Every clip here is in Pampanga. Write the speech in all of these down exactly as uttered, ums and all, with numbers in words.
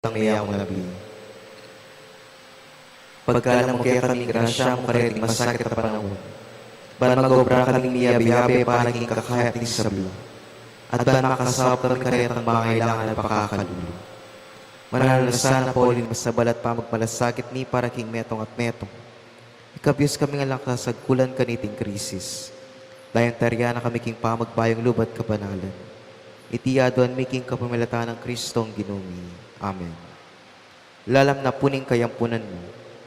tang meyaung a nabi. Pagkalam mu kekami ing grasya mu kareting masakit a panaun, ban mag-obra kaming miyabe-yabe para king kakayap ning sabla, at ban makasaup kami karetang mangailangan a pakakalulu. Manalangin sana pa uling masabalat pamagmalasakit mi para king metung at metung. Ikabyus kami ngan lang kasagkulan kaniting krisis. Layun tarian na kami king pamagbayung lub at kabanalan. Iti aduan mi king kapamilatan nang Kristong Ginu mi. Amen. Lalam na pu ning kayampunan mu,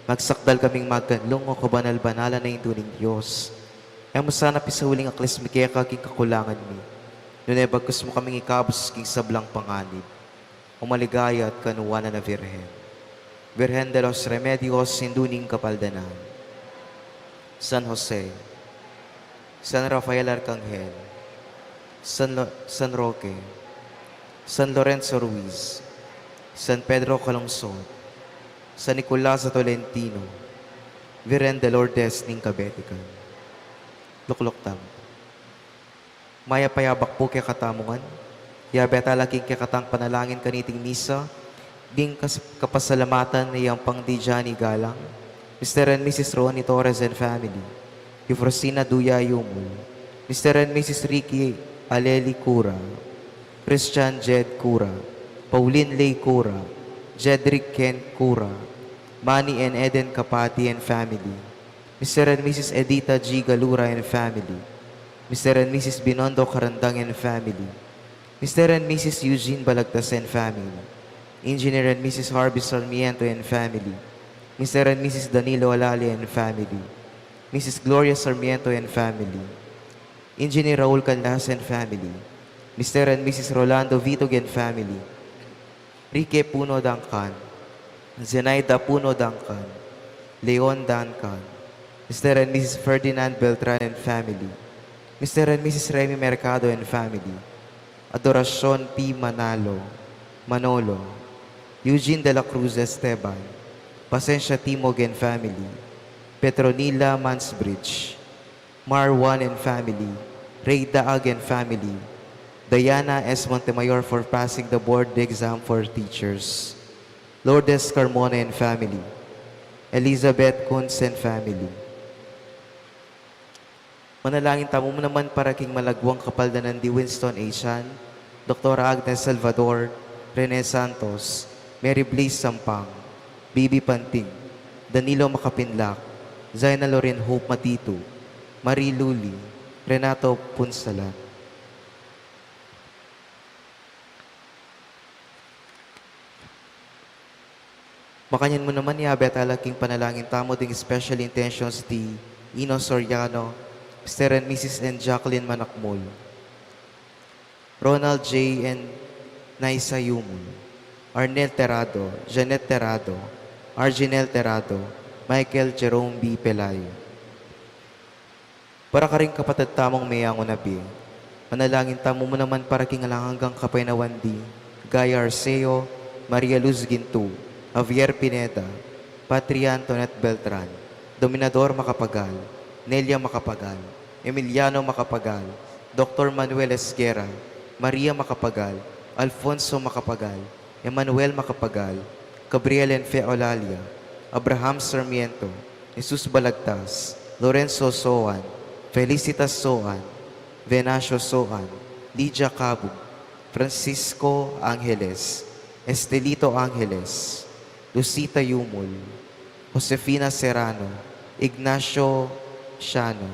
magsakdal kaming magkanlung, o kabanal-banalan a Indu ning Dios. E mu sana pisauli ing aklis mi keka king kakulangan mi, nune bagkus mu kaming ikabus king sablang panganib, o maligaya at kanuanan a Virgen. Virgen de los Remedios, Indu ning Kapaldanan. San Jose, San Rafael Arcangel, San Lo-, San Roque, San Lorenzo Ruiz, San Pedro Calungsod, San Nicolas a Tolentino, Virgen de Lourdes ning Kabetikan. Lukluk tamu. Mayap a yabak pu kekatamu ngan. Yabe tala king kekatang panalangin kaniting misa, ding kas-, kapasalamatan nang pangdidian igalang Mister and Missus Ronnie Torres and family, Eufrosina Duya Yumul, Mister and Missus Ricky Aleli Cura, Christian Jed Cura, Pauline Ley Cura, Jedrick Ken Cura, Manny and Eden Capati and family, Mister and Missus Edita G Galura and family, Mister and Missus Binondo Carandang and family, Mister and Missus Eugene Balagtas and family, Engineer and Missus Harvey Sarmiento and family, Mister and Missus Danilo Alali and family, Missus Gloria Sarmiento and family, Engineer Raul Canlas and family, Mister and Missus Rolando Vitug and family, Rique Puno Duncan, Zenaida Puno Duncan, Leon Duncan, Mister and Missus Ferdinand Beltran and family, Mister and Missus Remy Mercado and family, Adoracion P Manalo, Manolo, Eugene de la Cruz Esteban, Pasencia Timog and family, Petronila Mansbridge, Marwan and family, Ray Daag and family, Diana S Montemayor for passing the board exam for teachers, Lourdes Carmona and family, Elizabeth Kunz and family. Manalangin tamu mu naman para king malagwang kapaldanan di Winston A Chan, Doktora Agnes Salvador, Rene Santos, Mary Blaze Sampang, Bibi Panting, Danilo Makapinlak, Zaina Loren Hope Matitu, Marie Luli, Renato Punsalan. Makanyan mu naman, yabe tala king panalangin tamu ding special intentions di Ino Soriano, Mister and Missus N Jacqueline Manakmul, Ronald J and Naisa Yumul, Arnel Terado, Janet Terado, Arginel Terado, Michael Jerome B Pelayo. Para karing kapatad tamung meyangu na bie, manalangin tamu mu naman para king alang anggang kapaynawan di Guy Arceo, Maria Luz Gintu, Javier Pineda, Patria Antoinette Beltran, Dominador Macapagal, Nelia Macapagal, Emiliano Macapagal, Doktor Manuel Esguerra, Maria Macapagal, Alfonso Macapagal, Emmanuel Macapagal, Gabriel and Fe Olalia, Abraham Sarmiento, Jesus Balagtas, Lorenzo Soan, Felicitas Soan, Venacio Soan, Lydia Cabug, Francisco Angeles, Estelito Angeles, Lucita Yumul, Josefina Serrano, Ignacio Siano,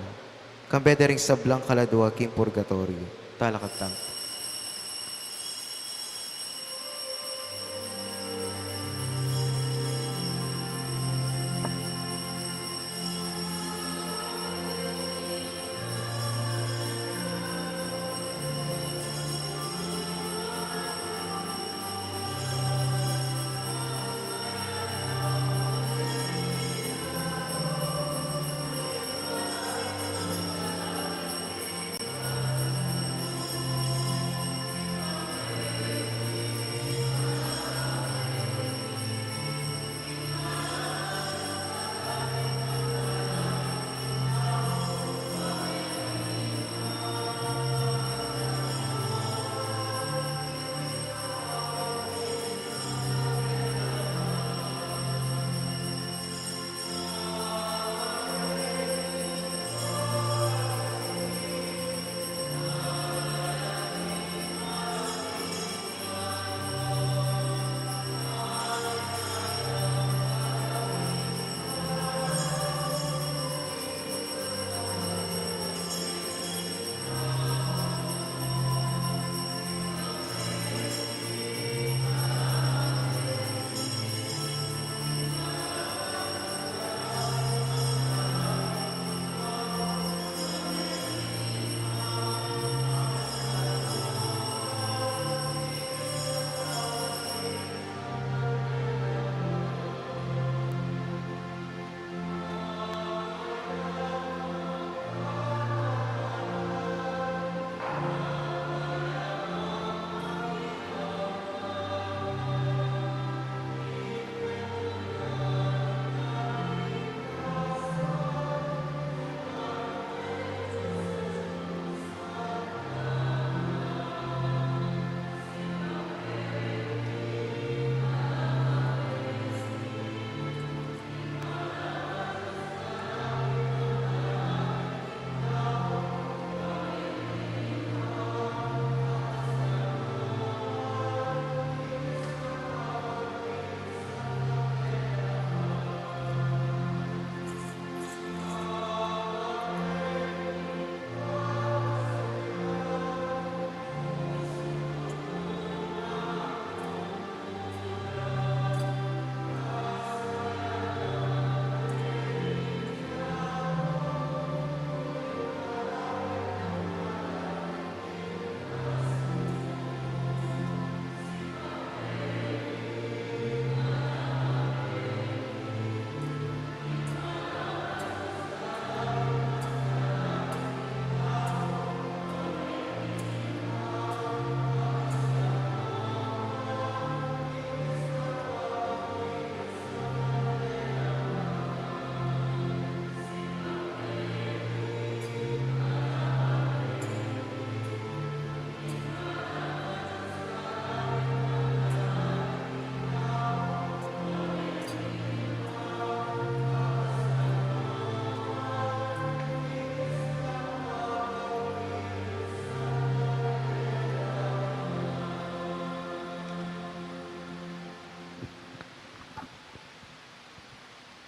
kambe da ring sablang kaladua king purgatoryo. Talakad tamu.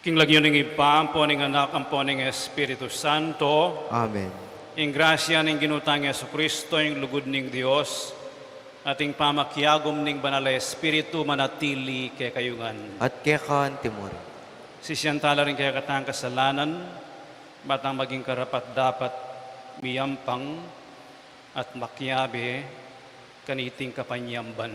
King lagyu ning Ibpa, ampo ning Anak, ampo ning Espiritu Santo. Amen. Ing grasya ning Ginu tang Jesucristo, ing lugud ning Dios, at ing pamakiagum ning Banal a Espiritu manatili kekayu ngan. At keka antimurin. Sisian tala ring kekatang kasalanan, ba tang maging karapat-dapat miyampang at makiabe kaniting kapanyamban.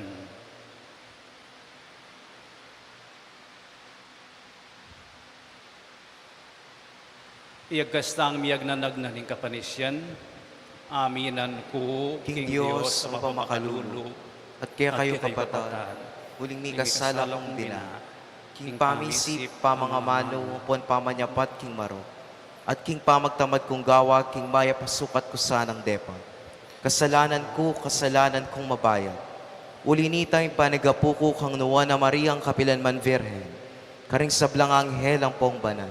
Iyagkas tang miyagnanagnan ning kapanisian, aminan ku king Dios a mapamakalulu, at kekayu kapatad, uling mikasala kung bina, king pamisip, pamangamanu, ampon pamanyapat king marok, at king pamagtamad kung gawa king mayap a sukat ku sanang depat. Kasalanan ku, kasalanan kung mabayat. Uli nita ing panigapu ku kang Nuan a Mariang kapilanman Virgen, karing sablang anghel ampong banal,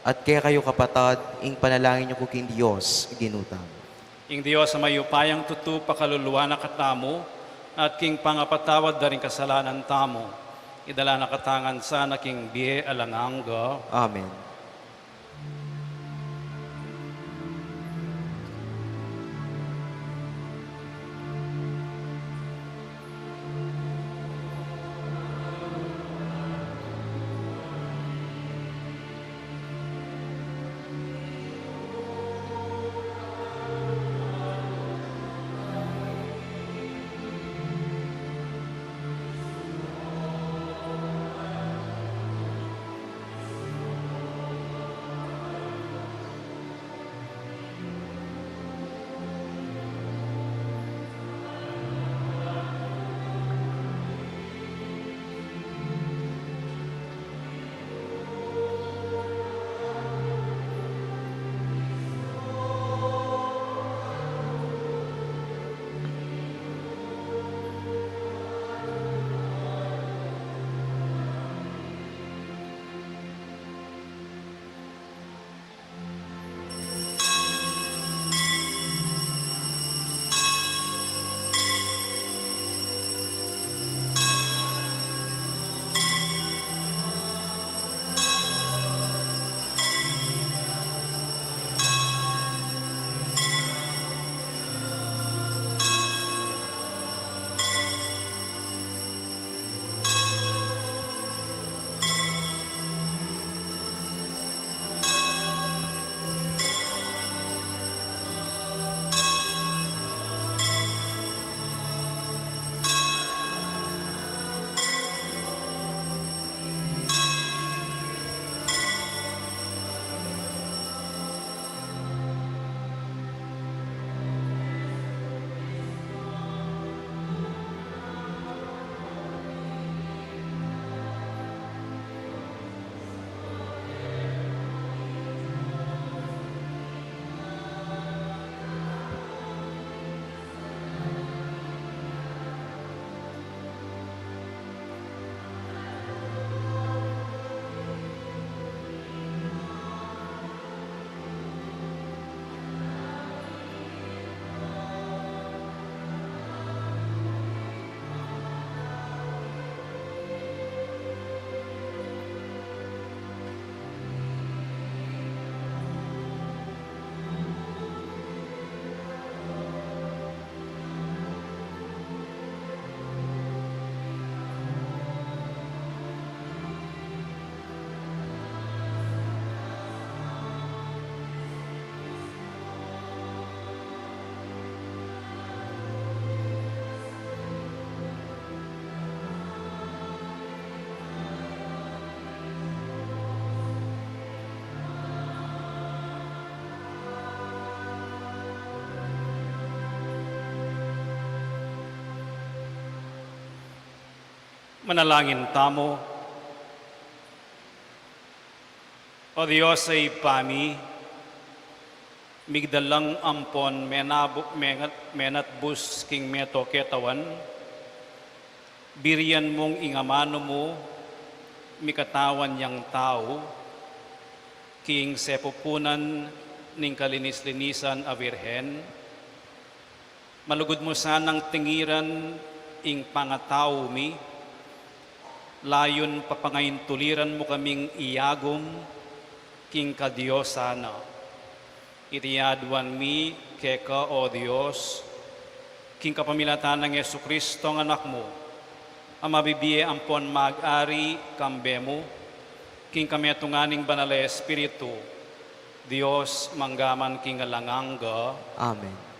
at kekayu kapatad, ing panalangin yu ku king Dios, Ginu tamu. Ing Dios a mayupayang tutu pakaluluan na katamu, at king pangapatawad da ring kasalanan tamu, idala na katamu ngan sana king bie alang angga. Amen. Manalangin tamu. O Dios a Ibpa mi, migdalang ampon menabu-, mengat-, menatbus king meto ketawan, birian mung ing amanu mu mikatawan yang tau, king sepupunan ning kalinis-linisan a Virgen, malugud mu sanang tingiran ing pangatau mi, Layun papangaintuliran mu kaming iagum king kadiosan na. Iti aduan mi keka, O Dios, king kapamilatan nang Jesucristo a Anak mu, a mabibie ampon mag-ari kambe mu, king kametungan ning Banal a Espiritu, Dios, mangga man king alang angga. Amen.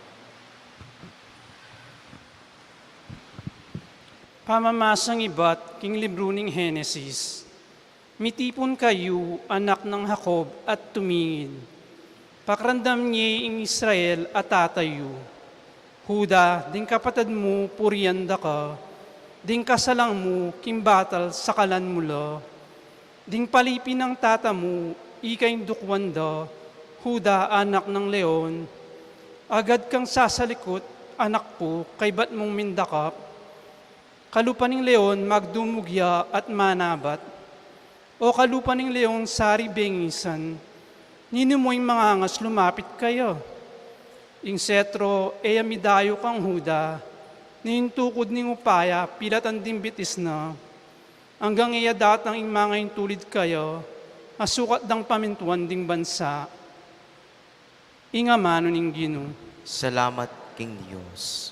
Pamamasang ibat king libru ning Henesis. Mitipun kayu, anak nang Jacob, at tumingid. Pakiramdam ye ing Israel a tata yu. Juda, ding kapatad mu purian da ka, ding kasalang mu king batal sakalan mu la. Ding palipi nang tata mu, ika ing dukuan da, Juda, anak nang leon. Agad kang sasalikut, anak ku, kaybat mung mindakap. Kalupa ning leon magdumug ya at manabat. O kalupa ning leon sari bengisan, ninu mu ing mangangas lumapit kaya? Ing setro e ya midayu kang Juda, ni ing tukud ning upaya pilatan ding bitis na. Anggang e ya datang ing mangaintulid kaya, a sukat dang pamintuan ding bansa. Ing amanu ning Ginu. Salamat king Dios.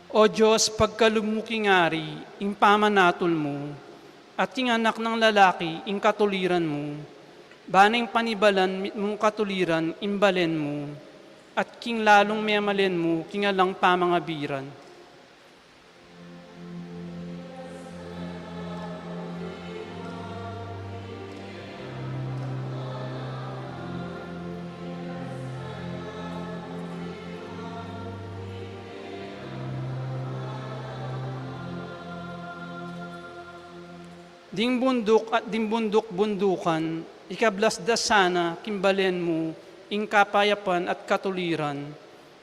O Dios, pagkalub mu king ari ing pamanatul mu, at king anak nang lalaki ing katuliran mu, bana ing panibalan mitmung katuliran ing balen mu, at king lalung memalen mu king alang pamangabiran. Ding bunduk at ding bunduk-bundukan, ikablas da sana king balen mu ing kapayapan at katuliran,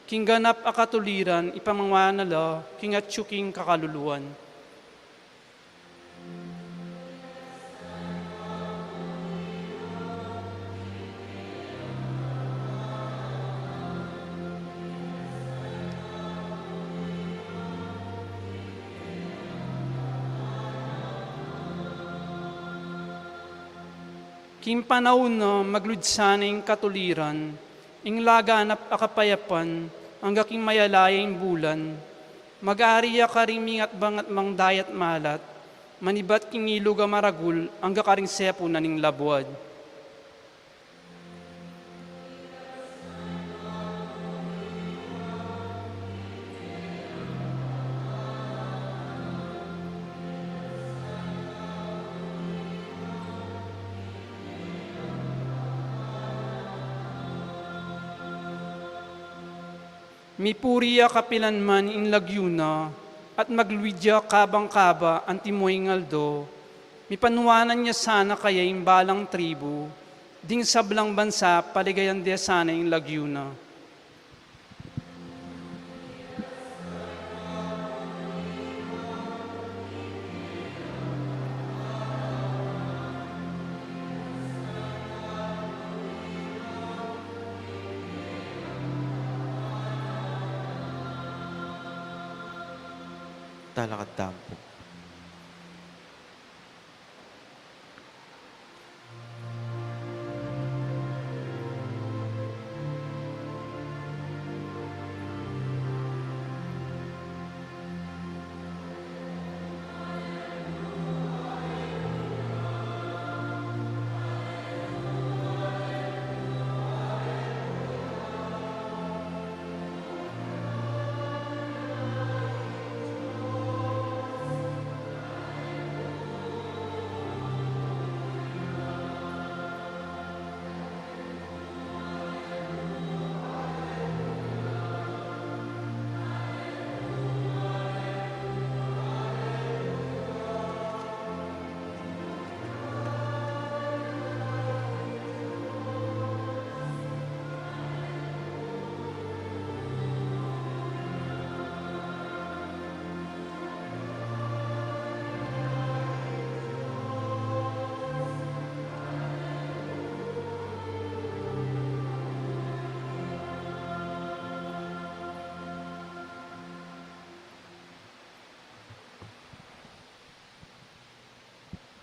king ganap a katuliran ipamangwa na la king atyu king kakaluluan. King panaun na maglud sana ing katuliran, ing laganap a kapayapan, angga king mayalaya ing bulan, mag-ari ya karing mingatbang-atbang dayat malat, manibat king ilug a maragul, angga karing sepunan ning labuad. Mipuri ya kapilan man ing lagyu na, at magluid ya kabang kaba antimo ing aldo. Mipanuanan ya sana kaya ing balang tribu, ding sablang bansa paligayan de sana ing lagyu na. Talakad tamu pu.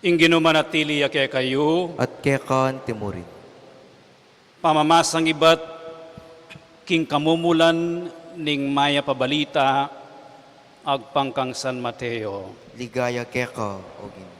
Ing Ginu manatili ya kekayu. At keka naman murin. Pamamasang ibat king kamumulan ning mayap a balita agpang kang San Mateo. Ligaya keka, O Ginu.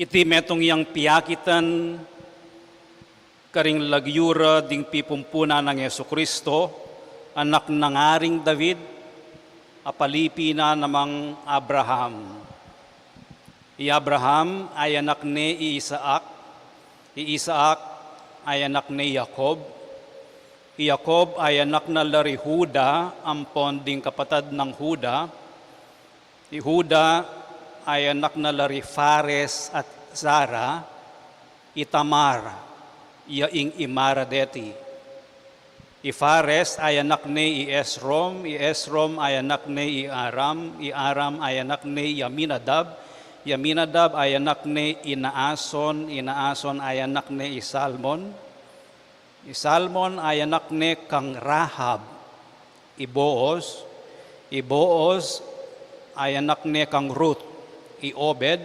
Iti metung yang piakitan karing lagyu ra ding pipumpunan nang Jesucristo, anak nang Aring David, a palipi na namang Abraham. I Abraham ay anak ne i Isaac, i Isaac ay anak ne i Jacob, i Jacob ay anak na la ri Juda ampon ding kapatad nang Juda, i Juda ay anak na la ri Fares at Zara, i Tamar, ya ing ima ra deti. I Fares ay anak ne i Esrom, i Esrom ay anak ne i Aram, i Aram ay anak ne i Aminadab, i Aminadab ay anak ne i Naason, i Naason ay anak ne i Salmon, i Salmon ay anak ne kang Rahab, i Boaz, i Boaz ay anak ne kang Ruth, i Obed,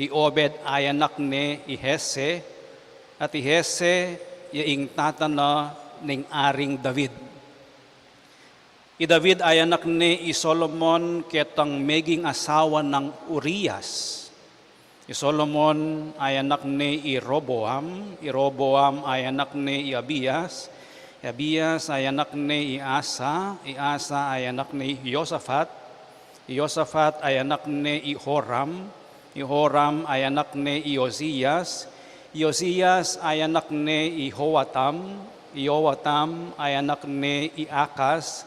i Obed ay anak ne i Jesse, at i Jesse ya ing tata na ning Aring David. I David ay anak ne i Solomon ketang meging asawa nang Urias. I Solomon ay anak ne i Roboam, i Roboam ay anak ne i Abias, i Abias ay anak ne i Asa, i Asa ay anak ne i Josafat, i Josafat ay anak ne i Joram, i Joram ay anak ne i Josias, i Josias ay anak ne i Joatam, i Joatam ay anak ne i Akas,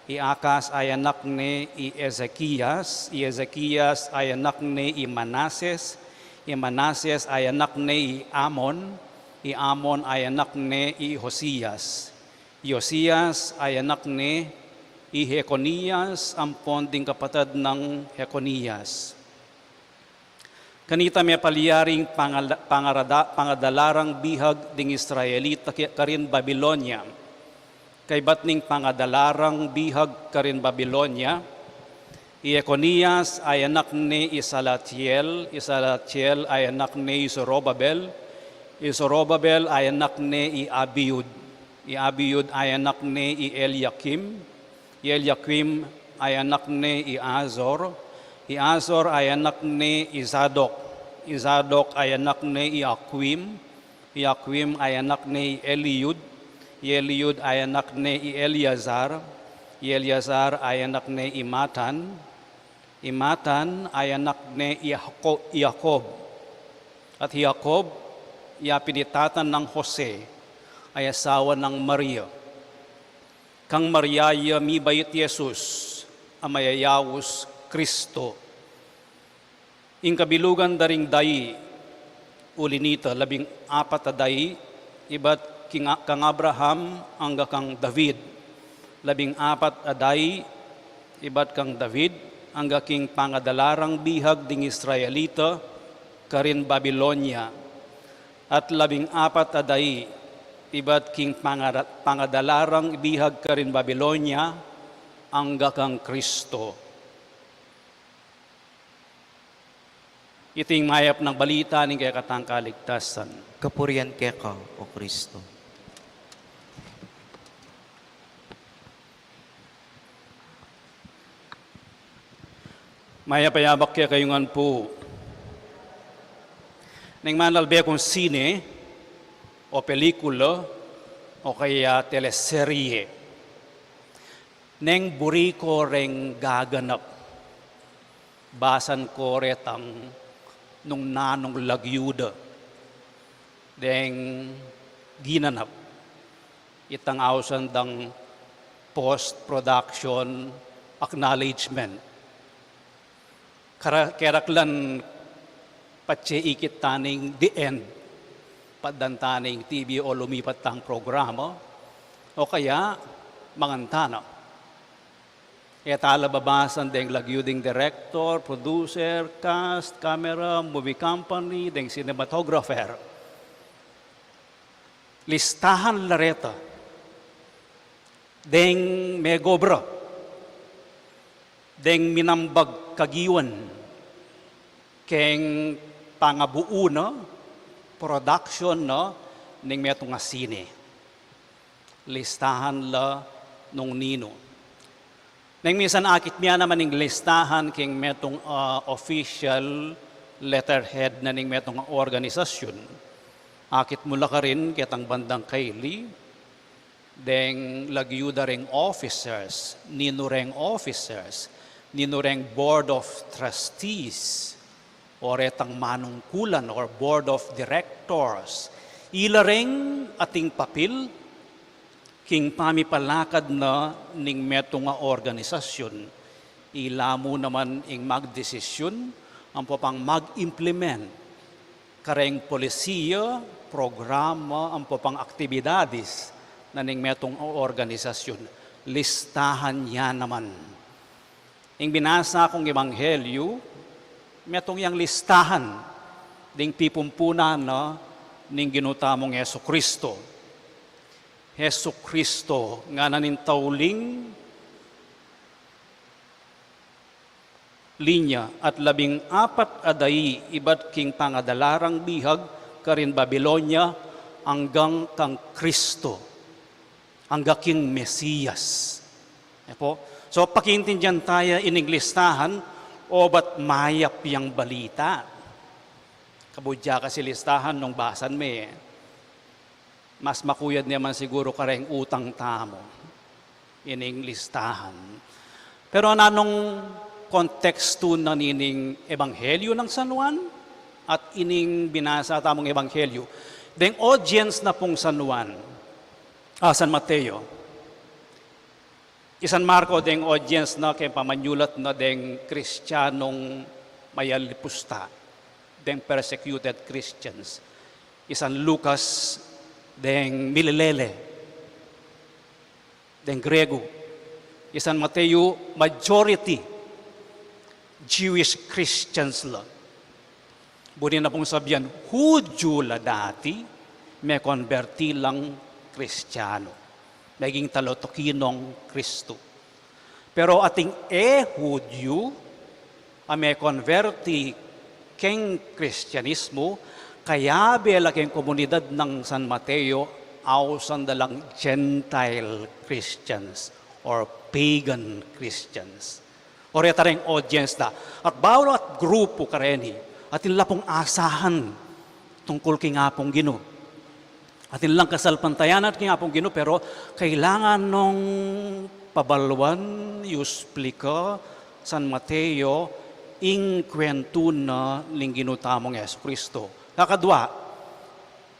i Akas ay anak ne i Ezekias, i Ezekias ay anak ne i Manases, i Manases ay anak ne i Amon, i Amon ay anak ne i Josias, i Josias ay anak ne i Jeconias ampon ding kapatad nang Jeconias. Kanita mepalyaring pangala-, pangarada-, pangadala rang bihag ding Israelita ke-, karin Babilonia. Kaybat ning pangadala rang bihag karin Babilonia, i Jeconias ay anak ne i Salatiel, i Salatiel ay anak ne i Zorobabel, i Zorobabel ay anak ne i Abiud, i Abiud ay anak ne i Eliakim, i Eliakim ay anak ne i Azor, i Azor ay anak ne i Zadok, i Zadok ay anak ne i Akim, i Akim ay anak ne i Eliud, i Eliud ay anak ne i Eleazar, i Eleazar ay anak ne i Matan, i Matan ay anak ne i Jako-, i Jacob, at i Jacob ya pinitatan nang Jose, ay asawa nang Maria. Kang Maria ya mibait i Jesus, a mayayaus Kristo. Ing kabilugan da ring dai, uli nita, labing apat a dai, ibat king a-, kang Abraham angga kang David, labing apat a dai, ibat kang David, angga king pangadala rang bihag ding Israelita karin Babilonia, at labing apat a dai, ibat king pangara-, pangadala rang bihag karin Babilonia, angga kang Kristo. Iti ing mayap nang balita ning kekatang kaligtasan. Kapurian keka, O Kristo. Mayap a yabak kekayu ngan pu. Neng manalbe kung sine, o pelikula, o kaya teleserye, neng buri ko reng gaganap, basan ko retang nung nanung lagyu da deng ginanap. Itang ausan dang post-production acknowledgement. Kara-, keraklan patse ikit ta ning The End, paddan ta ning T V o lumipat tang programa, o kaya mangan ta na. E tala babasan deng lagyu ding director, producer, cast, camera, movie company, deng cinematographer. Listahan la reta deng megobra, deng minambag kagiwan keng pangabuu na, production na ning metung a sine. Listahan la nung ninu. Neng minsan akit mi ya naman ing listahan keng metung, ah, official letterhead na ning metung a organisasyun. Akit mu la karin ketang bandang kaili, deng lagyu da reng officers, ninu reng officers, ninu reng board of trustees, o retang manungkulan or board of directors. Ila reng ating papil king pamipalakad na ning metung a organisasyun. Ila mu naman ing magdesisyun, ampo pang mag-implement kareng polisiya, programa, ampo pang aktibidades na ning metung a organisasyun. Listahan ya naman. Ing binasa kung ebanghelyu, metung yang listahan ding pipumpunan na ning Ginu tamung Jesu-Cristo. Jesu-Cristo, ngana ning tauling linya at labing apat a dai ibat king pangadala rang bihag karin Babilonia anggang kang Cristo, angga king Mesias. E pu? So, pakiintindian taya ining listahan, obat mayap yang balita. Kabudya kasi listahan nung basan me. Mas makuyad naman siguru kareng utang tamu ining listahan. Pero nanung kontekstu na nining ebanghelyu nang San Juan at ining binasa tamung ebanghelyu? Deng audience na pung San Juan, ah, San Mateo. I San Marko deng audience na keng pamanyulat na deng Kristianung mayalipusta, deng persecuted Christians. I San Lucas deng mililele, deng Gregu. I San Mateo, majority Jewish Christians la. Buri na pung sabian, Hudyu la dati, mekonberti lang Kristiano, meging talutuki nong Kristu. Pero ating e Hudyu a mekonberti keng Kristianismu, kayabe la keng komunidad nang San Mateo, ausan da lang Gentile Christians or pagan Christians. O reta reng audience da. At bawat grupu kareni, atin la pung asahan tungkul king Apung Ginu. Atin lang kasalpantayanan king Apung Ginu, pero kailangan nong pabaluan, i-explika San Mateo ing kuwentu na ning Ginu tamung Jesu-Cristo. Kakadwa,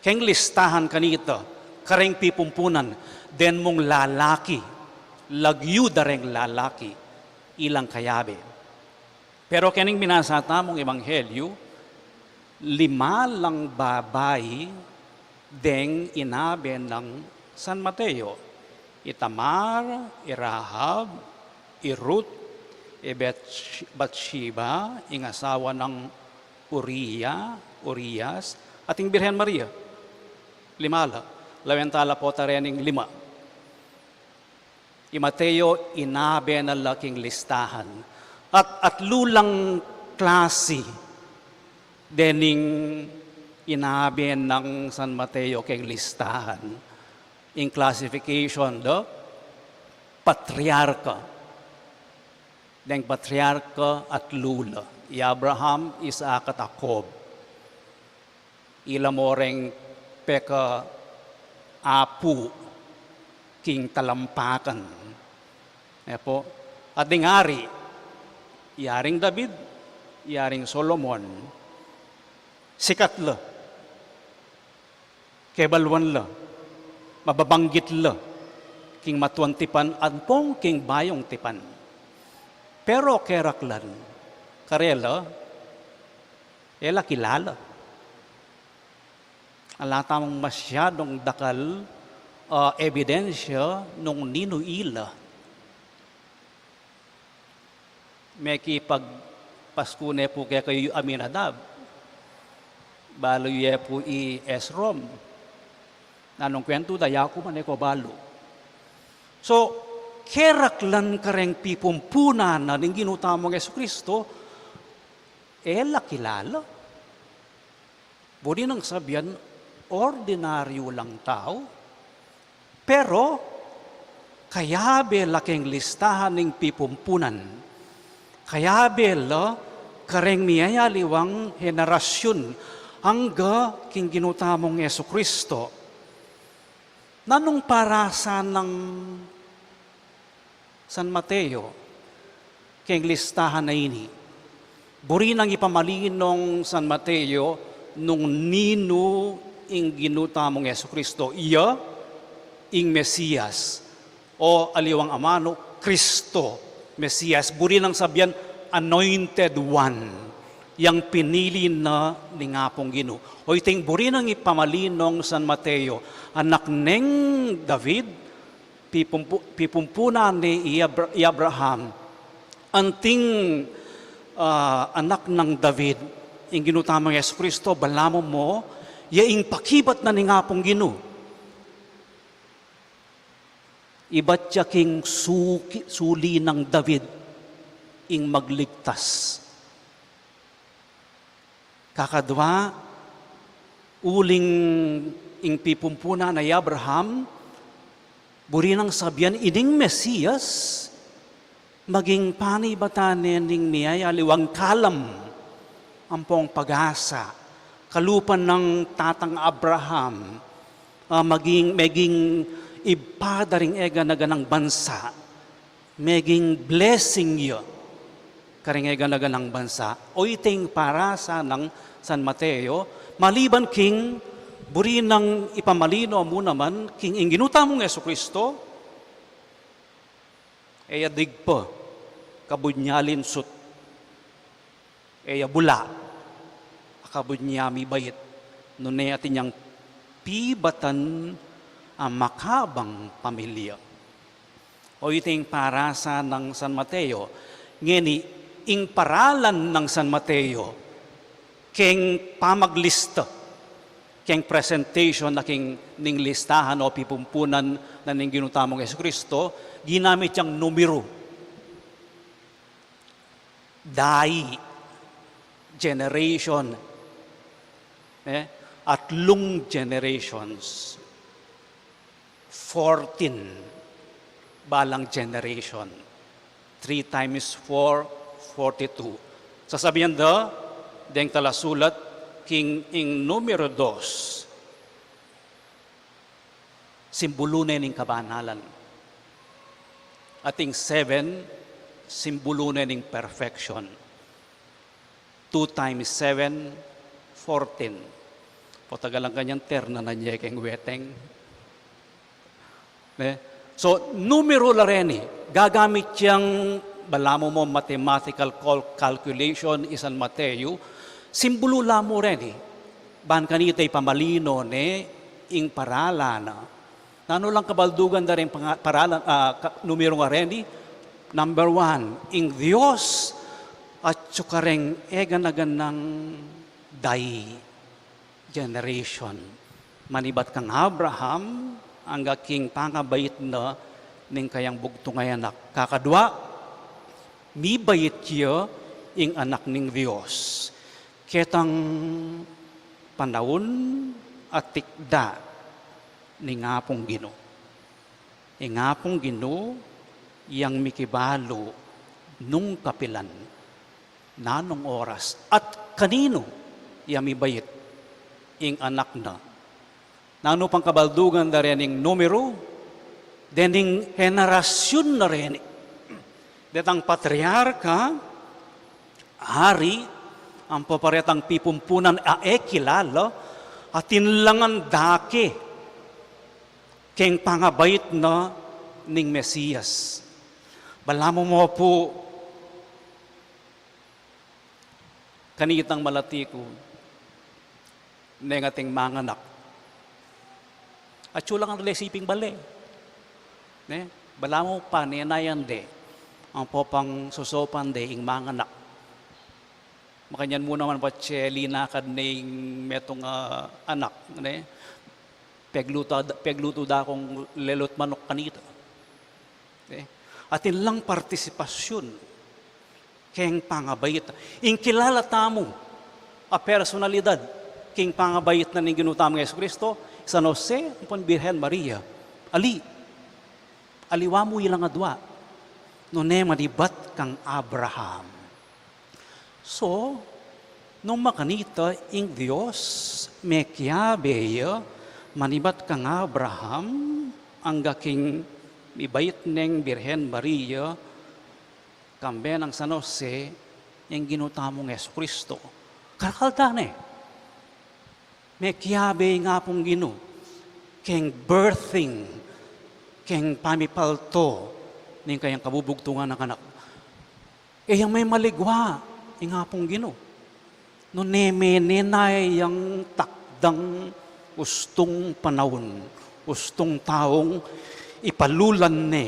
keng listahan kanita, kareng pipumpunan, den mung lalaki, lagyu da reng lalaki, ilang kayabe. Pero kening binasa tamung ebanghelyu, lima lang babai deng inabe nang San Mateo. I Tamar, i Rahab, i Ruth, i Beth-, Bathsheba, ing asawa nang Uria, Urias, at ing Birhen Maria. Lima la. Lawen tala pota rening lima. I Mateo, inabe na la king listahan. At, atlu lang klasi dening inabe nang San Mateo keng listahan. Ing classification da, patriarka. Deng patriarka, atlu la. I Abraham, Isaac, at Jacob. Ila mo reng pekaapu king talampakan. E pu? At ding ari, i Aring David, i Aring Solomon, sikat la, kebaluan la, mababanggit la king Matuang Tipan ampong king Bayung Tipan. Pero keraklan, karela, e la kilala. Ala tamung masyadung dakal a ebidensya nung ninu ila. Mekipagpasku ne pu kekayu Aminadab. Balu ye pu i Esrom. Nanung kuwentu da, yaku man e ko balu. So, keraklan kareng pipumpunan na ning Ginu tamung Jesucristo, e la kilala. Buri nang sabian, ordinaryu lang tau, pero kayabe la keng listahan ning pipumpunan. Kayabe la kareng miyayaliwang henerasyun angga king Ginu tamung Jesucristo. Nanung parasan nang San Mateo keng listahan a ini? Buri nang ipamalinong San Mateo nung ninu ing Ginu tamung Jesucristo. Iya ing Mesias, o aliwang amanu, Kristo, Mesias. Buri nang sabian, anointed one, yang pinili na ning Apung Ginu. O iting buri nang ipamalinong San Mateo, anak neng David, pipumpu-, pipumpunan ne i Abra-, i Abraham. Anting, ah, anak nang David, ing Ginu tamung Jesucristo, balamu mo, ya ing pakibat na ning Apung Ginu. Ibat ya king suki-, suli nang David ing magligtas. Kakadwa, uling ing pipumpunan a i Abraham, buri nang sabian ining Mesias, maging panibatan ne ning miyayaliwang kalam ampong pag-asa, kalupa nang tatang Abraham, ah, maging, meging ibpa da ring eganaganang bansa, meging blessing ya karing eganaganang bansa. O iting parasan nang San Mateo, maliban king buri nang ipamalino mu naman king ing Ginu tamung Jesucristo, e ya digpa, kabud nya linsut. E ya bula, kabud nya mibait, nune atin yang pibatan a makabang pamilya. O iting parasan nang San Mateo, ngeni ing paralan nang San Mateo, keng pamaglista, keng presentation na king ning listahan o pipumpunan na ning Ginu tamung Jesucristo, ginamit yang numeru. Dayi, generation, eh, atlung generations, fourteen, balang generation, three times four, forty-two. Sasabian da deng talasulat, king ing numeru dos, simbulu ne ning kabanalan. Ating seven, simbulu ne ning perfection. Two times seven, fourteen. Potagalan kanyang terna na nye keng weteng. Ne? So, numeru la reni, gagamit yang balamu mo mathematical cal-, calculation i San Mateo, simbulu la mu reni, ban kanita ipamalino ne ing paralan na. Nanu lang kabaldugan da ring panga-, paralan, ah, ka-, numeru nga reni? Number one, ing Dios atyu kareng eganaganang dayi, generation. Manibat kang Abraham, angga king pangabait na ning kayang bugtung a anak. Kakadwa, mibait ya ing Anak ning Dios. Ketang panaun a tikda ning Apung Ginu. Ing Apung Ginu yang mikibalu nung kapilan, nanung oras, at kaninu ya mibait ing Anak na. Nanu pang kabaldugan da rening numeru, dening henerasyun na reni. Detang patriarka, ari, ampo pa retang pipumpunan a e kilala, atin la ngan dake keng pangabait na ning Mesias. Balamu mo pu, kanitang malati ku, neng ating manganak, atyu la ngan rele siping bale. Ne? Balamu pa, ne, nayan de. Ampo pang sosopan de ing manganak. Makanyan mu naman patse linakad ning metung a anak, ne? Pegluto da, pegluto da kung lelut manok kanita. Ne? Atin lang partisipasyun keng pangabait. Ing kilala tamu a personalidad keng pangabait na ning Ginu tamung Jesucristo, San Jose, ampon Birhen Maria. Ali, aliwa mu ilang adua, nune manibat kang Abraham. So, nung makanita ing Dios, mekiabe ya manibat kang Abraham, angga king mibait neng Birhen Maria, kambe nang San Jose, ing Ginu tamung Jesucristo. Karakal da ne. Mekiabe ing Apung Ginu keng birthing, keng pamipalto ning kayang kabubugtungan a anak. E yang memaligwa ing Apung Ginu, nune mene na yang takdang ustung panaun, ustung taung ipalulan ne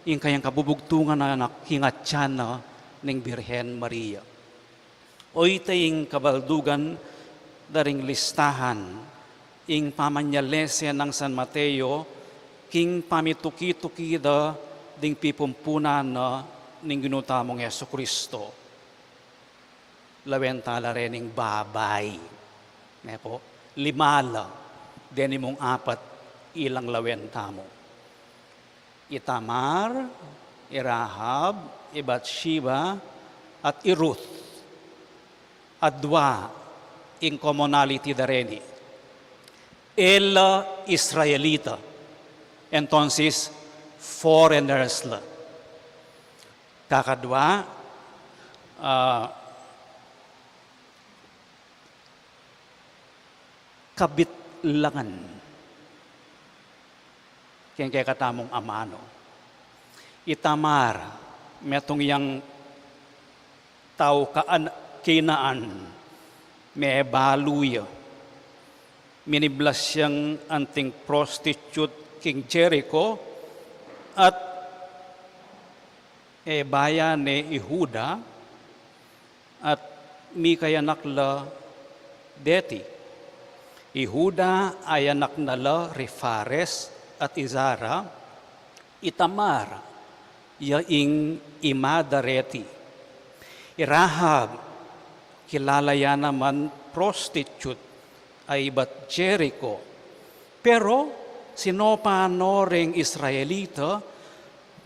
ing kayang kabubugtungan a anak king atyan na ning Birhen Maria. Oyte ing kabaldugan da ring listahan, ing pamanyalese nang San Mateo king pamituki-tuki da ding pipumpunan na ning Ginu tamung Jesucristo. Lawen tala rening babai. Ne po, lima la, deni mung apat, ilang lawen tamu. I Tamar, i Rahab, i Bathsheba, at i Ruth. Adua ing commonality da reni. E la Israelita. Entonces, foreigners la. Kakadua, ah, kabitlangan keng kekatamung amanu. I Tamar, metung yang tau Kaan-, Kanaan, mebalu ya. Miniblas yang anting prostitute king Jericho, at e baya ne i Juda, at mikayanak la deti. I Juda, ayanak na la ri Fares at i Zara. I Tamar, ya ing ima da reti. I Rahab, kilala ya naman prostitute a ibat Jericho. Pero sinopan no reng Israelita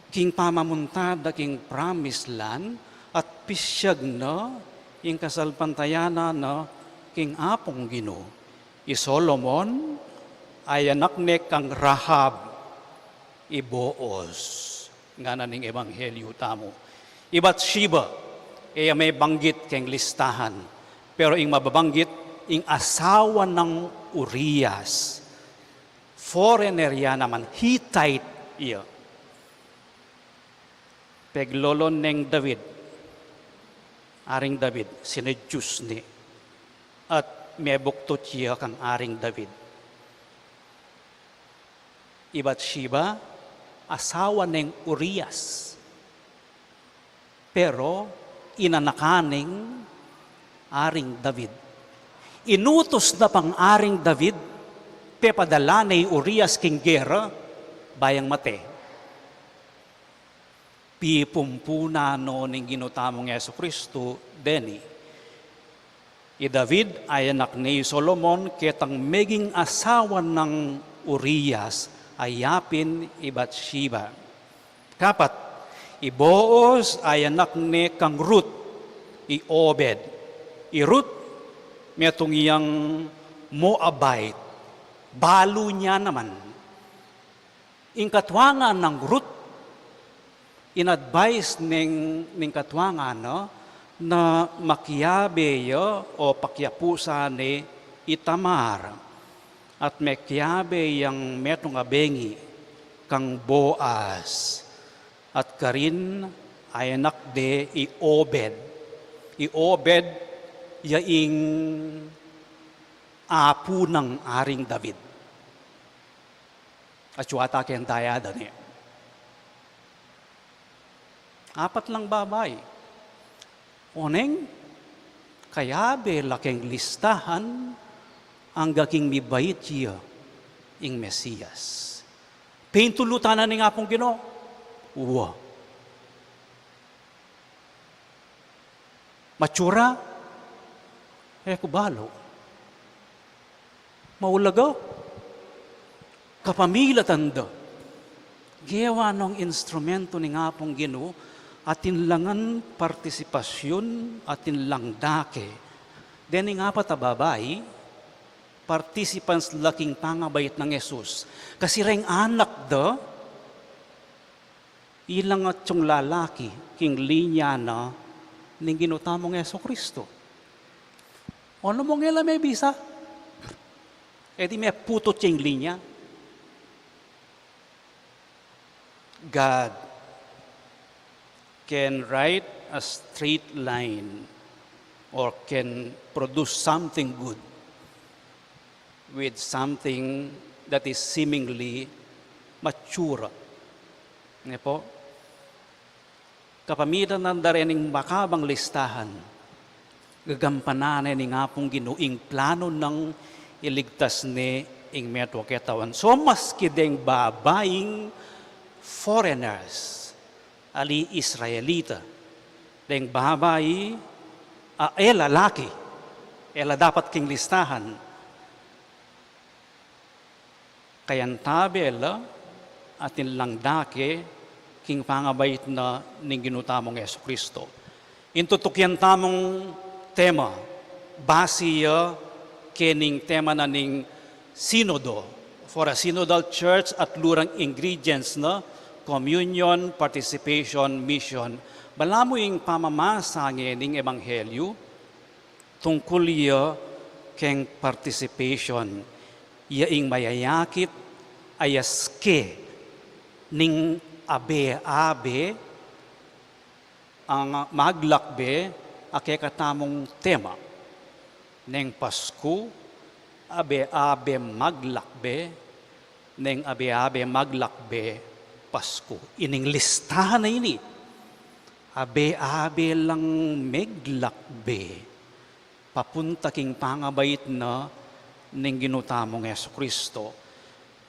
king pamamunta da king Promised Land at pisyag na ing kasalpantayanan na king Apung Ginu. I Solomon, ayanak ne kang Rahab, i Boaz, ngana ning ebanghelyu tamu. I Bathsheba, e ya mebanggit keng listahan, pero ing mababanggit, ing asawa nang Urias. Foreigner ya naman, Hittite ya. Peglolo neng David, Aring David, sineduce ne, at mebuktut ya kang Aring David. I Bathsheba, asawa neng Urias. Pero inanakan neng Aring David. Inutus na pang Aring David, pepadala ne i Urias king gera, bayang mate. Pipumpunan no ning Ginu tamung Jesucristo deni. I David, ayanak ne i Solomon, ketang meging asawa nang Urias, a yapin i Bathsheba. Kapat, i Boaz, ayanak ne kang Ruth, i Obed. I Ruth, metung yang Moabite. Balu ne naman. Ing katuangan nang Ruth, in-advise neng, ning katuangan na, na makiabe ya o pakiapusan ne i Tamar, at mekiabe yang metung a bengi kang Boaz, at karin ayanak de i Obed. I Obed ya ing apu nang Aring David. Atiu ata keng daya da ne. Apat lang babai. Oneng, kayabe la keng listahan, angga king mibait ya ing Mesias. Pintulutan na ning Apung Ginu. Wa. Matsura, e ku balu. Maulaga, kapamilatan da. Gewa nong instrumento ning Apung Ginu, atin la ngan partisipasyun, atin lang dake. Dening apat a babai, participants la king pangabait nang Jesus. Kasi reng anak da, ilang atiu lalaki king linya na ning Ginu tamung Jesucristo. Onu mung e la mebisa? E di meputut ya ing linya. God can write a straight line or can produce something good with something that is seemingly mature. Ne po? Kapamilatan da reng makabang listahan, gagampanan ne ning Apung Ginu ing plano nang iligtas ne ing metung a ketawan. So, maski deng babaing foreigners, ali Israelita, deng babai, a, e lalaki, e la dapat king listahan. Kayantabe la, atin lang dake king pangabait na ning Ginu tamung Jesucristo. Ing tutukian tamung tema, basi ya kening tema na ning Sinodo. For a synodal church, atlu rang ingredients na: communion, participation, mission. Balamu ing pamamasa ngening ebanghelyu, tungkul ya keng participation, ya ing mayayakit a yaske ning abe-abe a maglakbe a kekatamung tema. Neng Pasku, abe-abe maglakbe, neng abe-abe maglakbe Pasku. Ining listahan a ini, abe-abe lang meglakbe papunta king pangabait na ning Ginu tamung Jesucristo.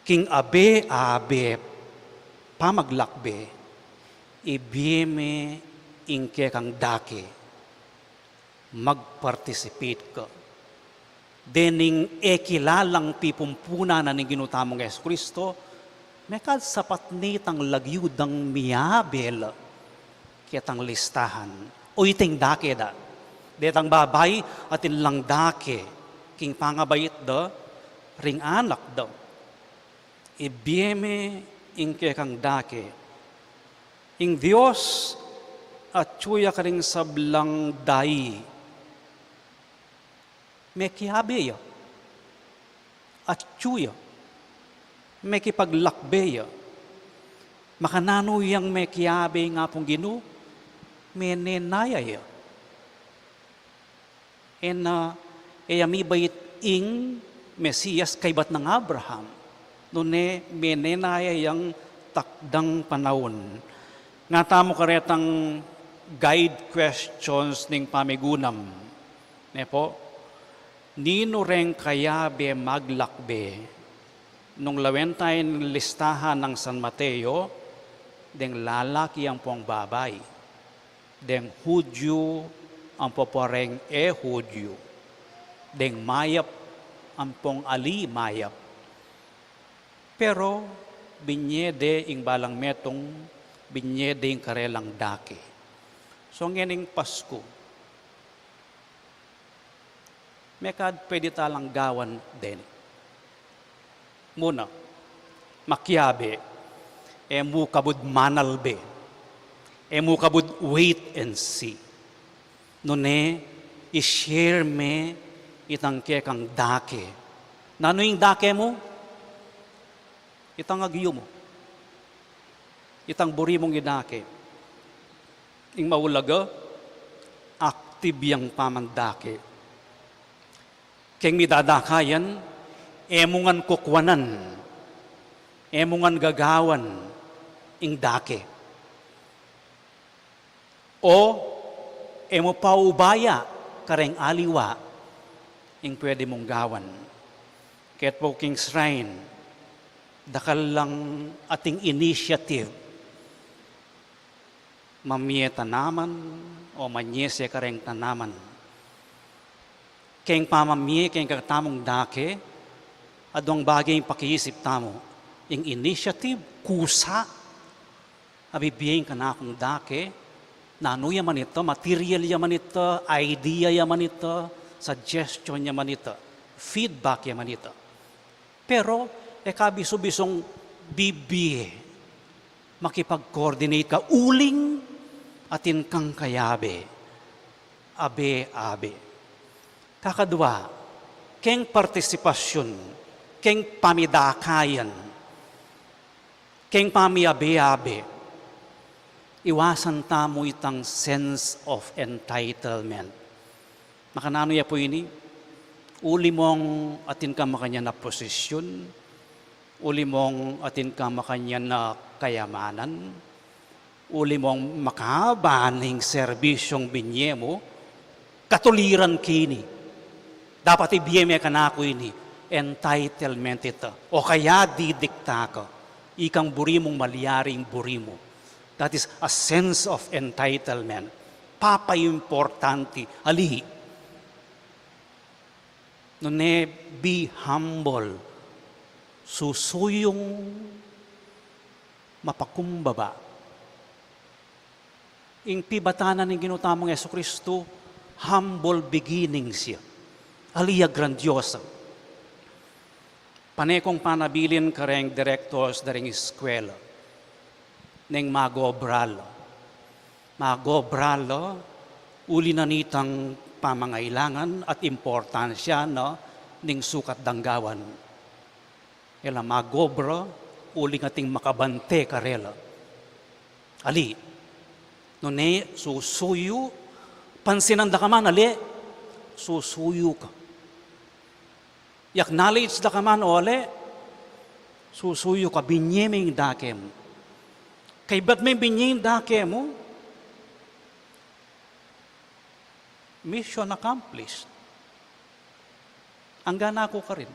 King abe-abe pamaglakbe, ibie me ing kekang dake, mag-participate ka. Dening e kilalang pipumpunan na ning Ginu tamung Jesucristo, mekad sapat ne itang lagyu dang miabe la ketang listahan. O iting dake da. Detang babai, atin lang dake king pangabait da ring anak da. Ibie me ing kekang dake. Ing Dios, atyu ya karing sablang dai, mekiabe ya. Atyu ya. Mekipaglakbe ya. Makananu yang mekiabe ing Apung Ginu? Menenaya ya. E na, e ya mibait ing Mesias kaybat nang Abraham, nune menenaya yang takdang panaun. Ngatamu karetang guide questions ning pamigunam, ne po? Ninu reng kayabe maglakbe? Nung lawen taya ning listahan nang San Mateo, deng lalaki ampong babai, deng Hudyu ampo pa reng e Hudyu, deng mayap ampong ali mayap. Pero binye de ing balang metung, binye de ing karelang dake. So ngening Pasku, mekad pwede talang gawan deni. Muna, makiabe, e mu kabud manalbe, e mu kabud wait and see. Nune, i-share me itang kekang dake. Nanu ing dake mu? Itang agyu mu. Itang buri mung idake. Ing maulaga, active yang pamandake. Keng midadakayan, e mu ngan kukuanan, e mu ngan gagawan ing dake. O e mu pa ubaya kareng aliwa ing pwede mung gawan. Ket pu king shrine, dakal lang ating initiative, mamie tanaman o manyese kareng tanaman. Keng pamamie keng kekatamung dake, aduang bage ing pakiisip tamu, ing initiative, kusa a bibie ing kanakung dake, nanu ya man ita, material ya man ita, idea ya man ita, suggestion ya man ita, feedback ya man ita. Pero e ka bisu-bisung bibie, makipag-coordinate ka uling atin kang kayabe, abe-abe. Kakadua, keng partisipasyun, keng pamidakayan, keng pamiabe-abe, iwasan tamu itang sense of entitlement. Makananu ya pu ini? Uli mong atin kang makanyan a posisyun, uli mong atin kang makanyan a kayamanan, uli mong makaba ning serbisyung binie mu, katuliran ke ini. Dapat ibie me kanaku ini. Entitlement ita. O kaya didikta ka. Ikang buri mung malyari ing buri mu. That is a sense of entitlement. Papaimportante. Ali. Nune, be humble. Susuyung mapakumbaba. Ing pibatan na ning Ginu tamung Jesucristo, humble beginnings ya. Ali ya grandiosa. Pane kung panabilin kareng directors da ring eskwela, neng magobra la. Magobra la, uli na nitang pamangailangan at importansya na ning sukat dang gawan. E la magobra, uling ating makabante karela. Ali, nune susuyu, pansinan da ka man, ali, susuyu ka. I-acknowledge da ka man o ali, susuyu ka, binie me ing dake mu. Kaybat me binie ing dake mu, mission accomplished. Angga na ku karin.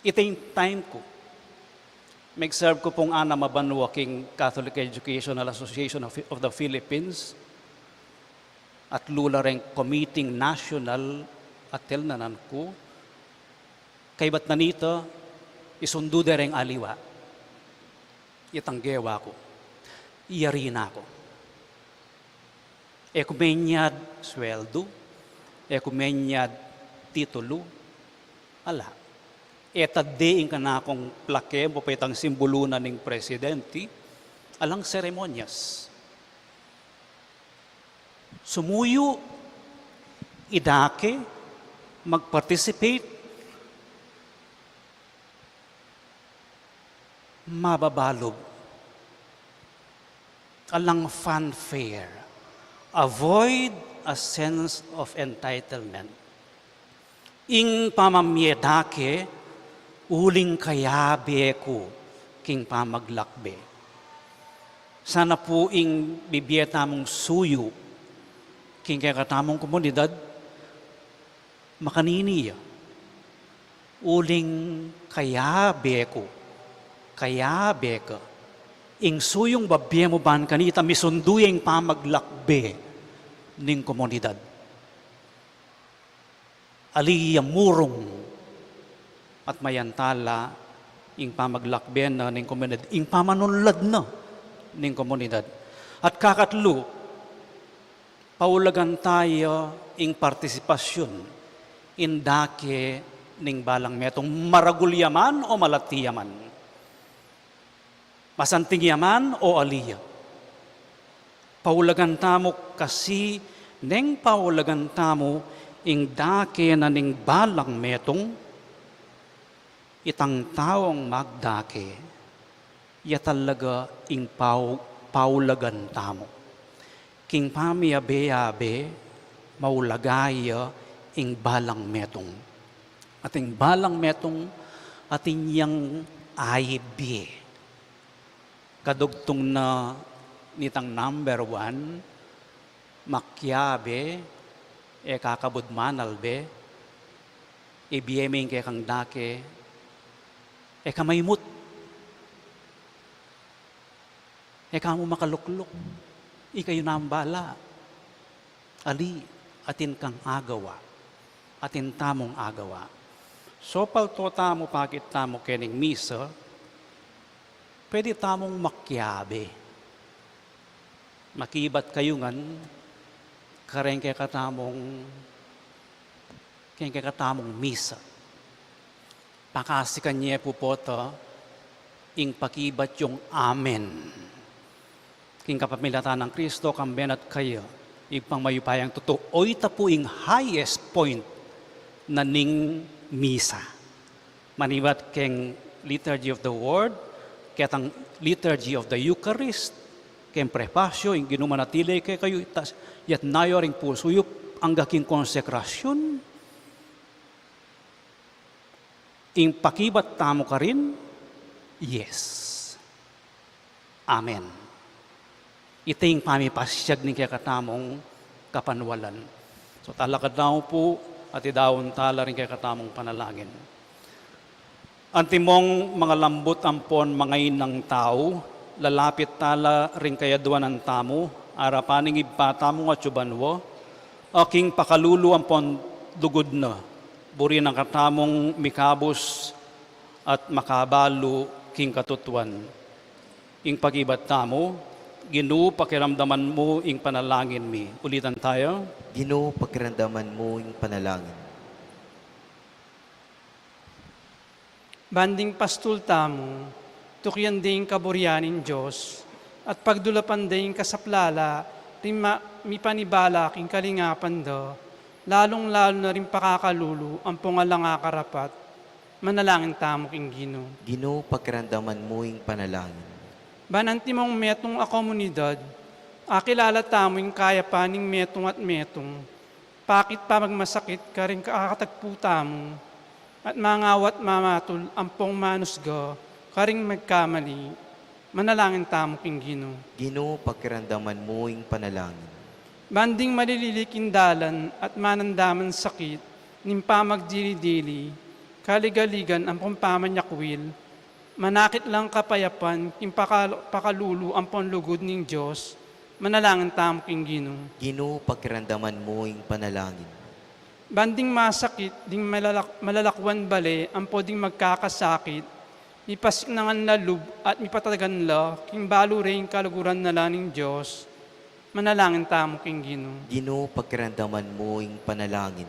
Ita ing time ku. Meg-serve ku pung anam a banua king Catholic Educational Association of, of the Philippines. At lula reng committee national a telnanan ku. Kaybat na nita, isundu de reng aliwa. Itang gewa ku. Iyari na ku. E ku menyad sweldu, e ku menyad titulu, ala. E ta de ing kanakung plake mu pa itang simbulu na ning presidente, alang seremonyas. Sumuyu, idake, mag-participate, mababalub. Alang fanfare. Avoid a sense of entitlement. Ing pamamie dake, uling kayabe ku king pamaglakbe. Sana pu ing bibie tamung suyu king kekatamung komunidad, makanini ya. Uling kayabe ku, kayabe ka. Ing suyung babie mu ban kanita, misundu ya ing pamaglakbe ning komunidad. Ali ya murung at mayantala ing pamaglakbe na ning komunidad, ing pamanunlad na ning komunidad. At kakatlu, paulagan taya ing partisipasyun, ing dake ning balang metung, maragul ya man o malati ya man. Masanting ya man o ali ya. Paulagan tamu kasi neng paulagan tamu ing dake na ning balang metung, itang taung magdake, ya talaga ing pau-, paulagan tamu. King pamiabe-abe, maulaga ya ing balang metung. At ing balang metung, atin yang aibie. Kadugtung na Nitang number one, makiabe, e ka kabud manalbe, ibie me ing kekang dake, e ka maimut, e ka mu makalukluk, ikayu nang bala. Ali, atin kang agawa, atin tamung agawa. So, palto tamu, pakit tamu kening misa, pwede tamung makiabe. Makibat kayu ngan, kareng kekatamung, keng kekatamung misa. Pakasikan ye pu pota, ing pakibat yung amen. King kapamilatan nang Kristo, kambe na at kaya, Ibpang mayupayang tutu, oyta pu ing highest point na ning misa. Manibat keng Liturgy of the Word, ketang Liturgy of the Eucharist, keng prepasyo, ing Ginu manatili kekayu, tas, yatna yu ring pusu yu, angga king konsekrasyun, ing pakibat tamu karin, yes. Amen. Iti ing pamipasyag ning kekatamung kapanwalan. So, talakad tamu pu, at idaun tala ring kekatamung panalangin. Antimong mangalambut ampon mangainang tau, lalapit tala ring kayaduanan tamu, arapan ning Ibpa tamung atsu banua, a king pakalulu ampon lugud na, buri na katamung mikabus at makabalu king katutuan. Ing pakibat tamu, Ginu, pakiramdaman mu ing panalangin mi. Ulitan taya. Ginu, pakiramdaman mu ing panalangin. Ban ding pastul tamu, tukian de ing kaburian ning Dios, at pagdulapan de ing kasaplalan ring ma-, mipanibala king kalingapan da, lalung-lalu na ring pakakalulu ampong alang akarapat. Manalangin tamu king Ginu. Ginu, pakiramdaman mu ing panalangin. Ban antimong metung a komunidad, akilala tamu ing kayapan ning metung at metung, pakit pamagmasakit karing kakatagpu tamu, at mangawat mamatul ampong manusga karing magkamali. Manalangin tamu king Ginu. Ginu, pakiramdaman mu ing panalangin. Ban ding malililik ing dalan at manandaman sakit ning pamagdili-dili, kaligaligan ampong pamanyakwil, manakit lang kapayapan king pakal-, pakalulu ampong lugud ning Dios. Manalangin tamu king Ginu. Ginu, pakiramdaman mu ing panalangin. Ban ding masakit, ding malalak-, malalakwan bale, ampo ding magkakasakit, mipasiknangan la lub at mipatagan la king balu reng kaluguran na la ning Dios. Manalangin tamu king Ginu. Ginu, pakiramdaman mu ing panalangin.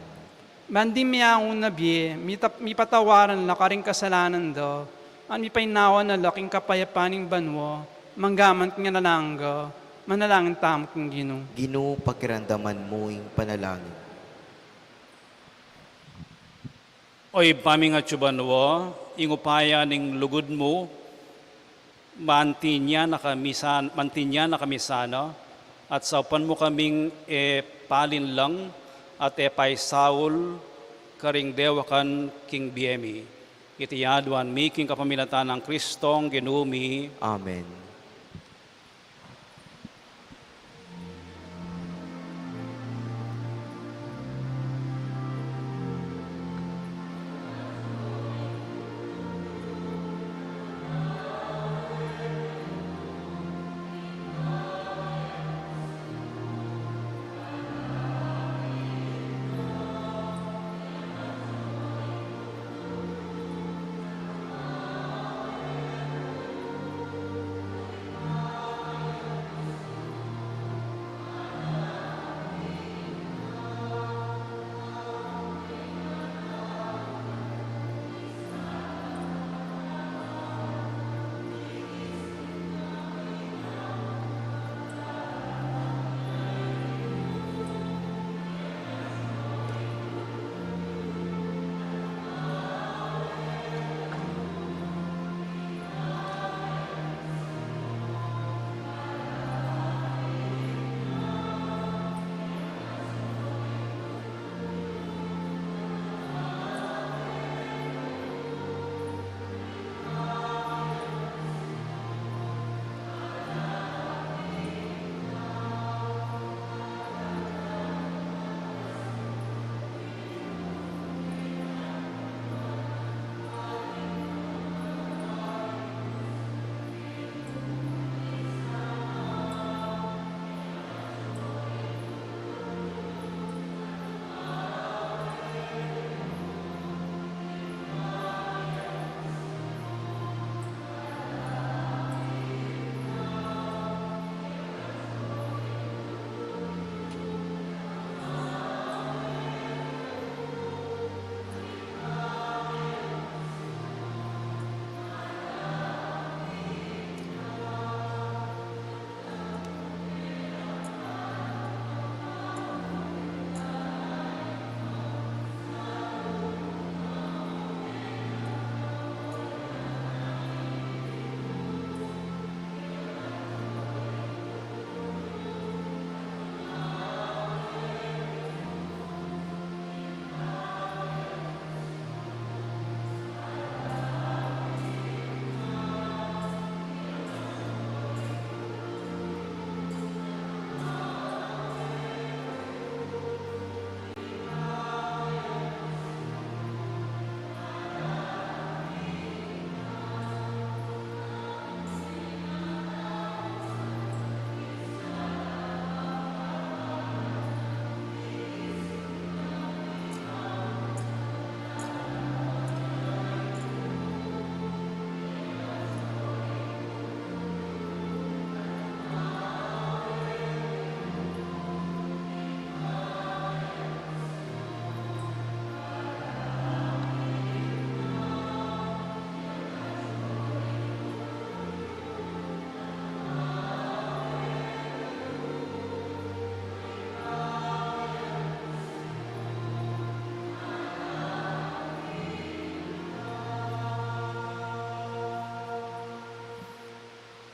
Ban ding miyauna bie, mitap-, mipatawaran la karing kasalanan da, at mipainawa na la king kapayapan ning banua, manggaman king alang angga. Manalangin tamu king Ginu. Ginu, pakiramdaman mu ing panalangin. O Ibpa ming atsu banua, ing upaya ning lugud mu, mantinya na kami san-, mantinya na kami sana, at saupan mu kaming e palinlang, at e paisaul, karing dewakan king bie mi. Iti aduan mi king kapamilatan nang Kristong Ginu mi. Amen.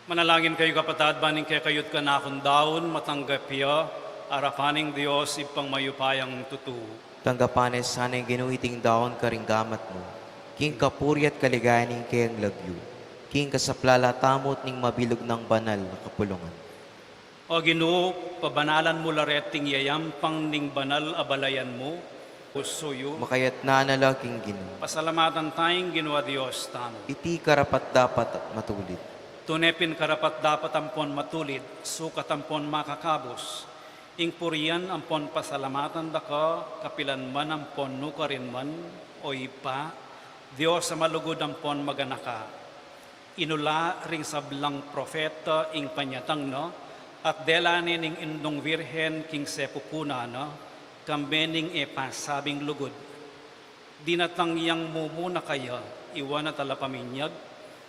Manalangin kayu, kapatad, ban ing kekayu't kanakung daun matanggap ya arapan ning Dios Ibpang mayupayang tutu. Tanggapan na sana ning Ginu iting daun karing gamat mu, king kapurian at kaligayan ning kayang lagyu, king kasaplalan tamu at ning mabilug nang banal a kapulungan. O Ginu, pabanalan mu la reting yayampang ning banal a balayan mu, pusu yu. Makayatna na la king Ginu. Pasalamatan taya ing Ginu a Dios tamu. Iti karapat-dapat at matulid. Tune pin karapat-dapat ampon matulid, sukat ampon makakabus, ing purian ampon pasalamatan da ka, kapilan man ampon nukarin man, o Ibpa, Dios a malugud ampon maganaka. Inula ring sablang propeta ing panyatang na, at dela ne ning Indung Virgen king sepupunan na, kambe ning e pasabing lugud. Dinatang yang mumuna kaya, iwa na talapaminyag,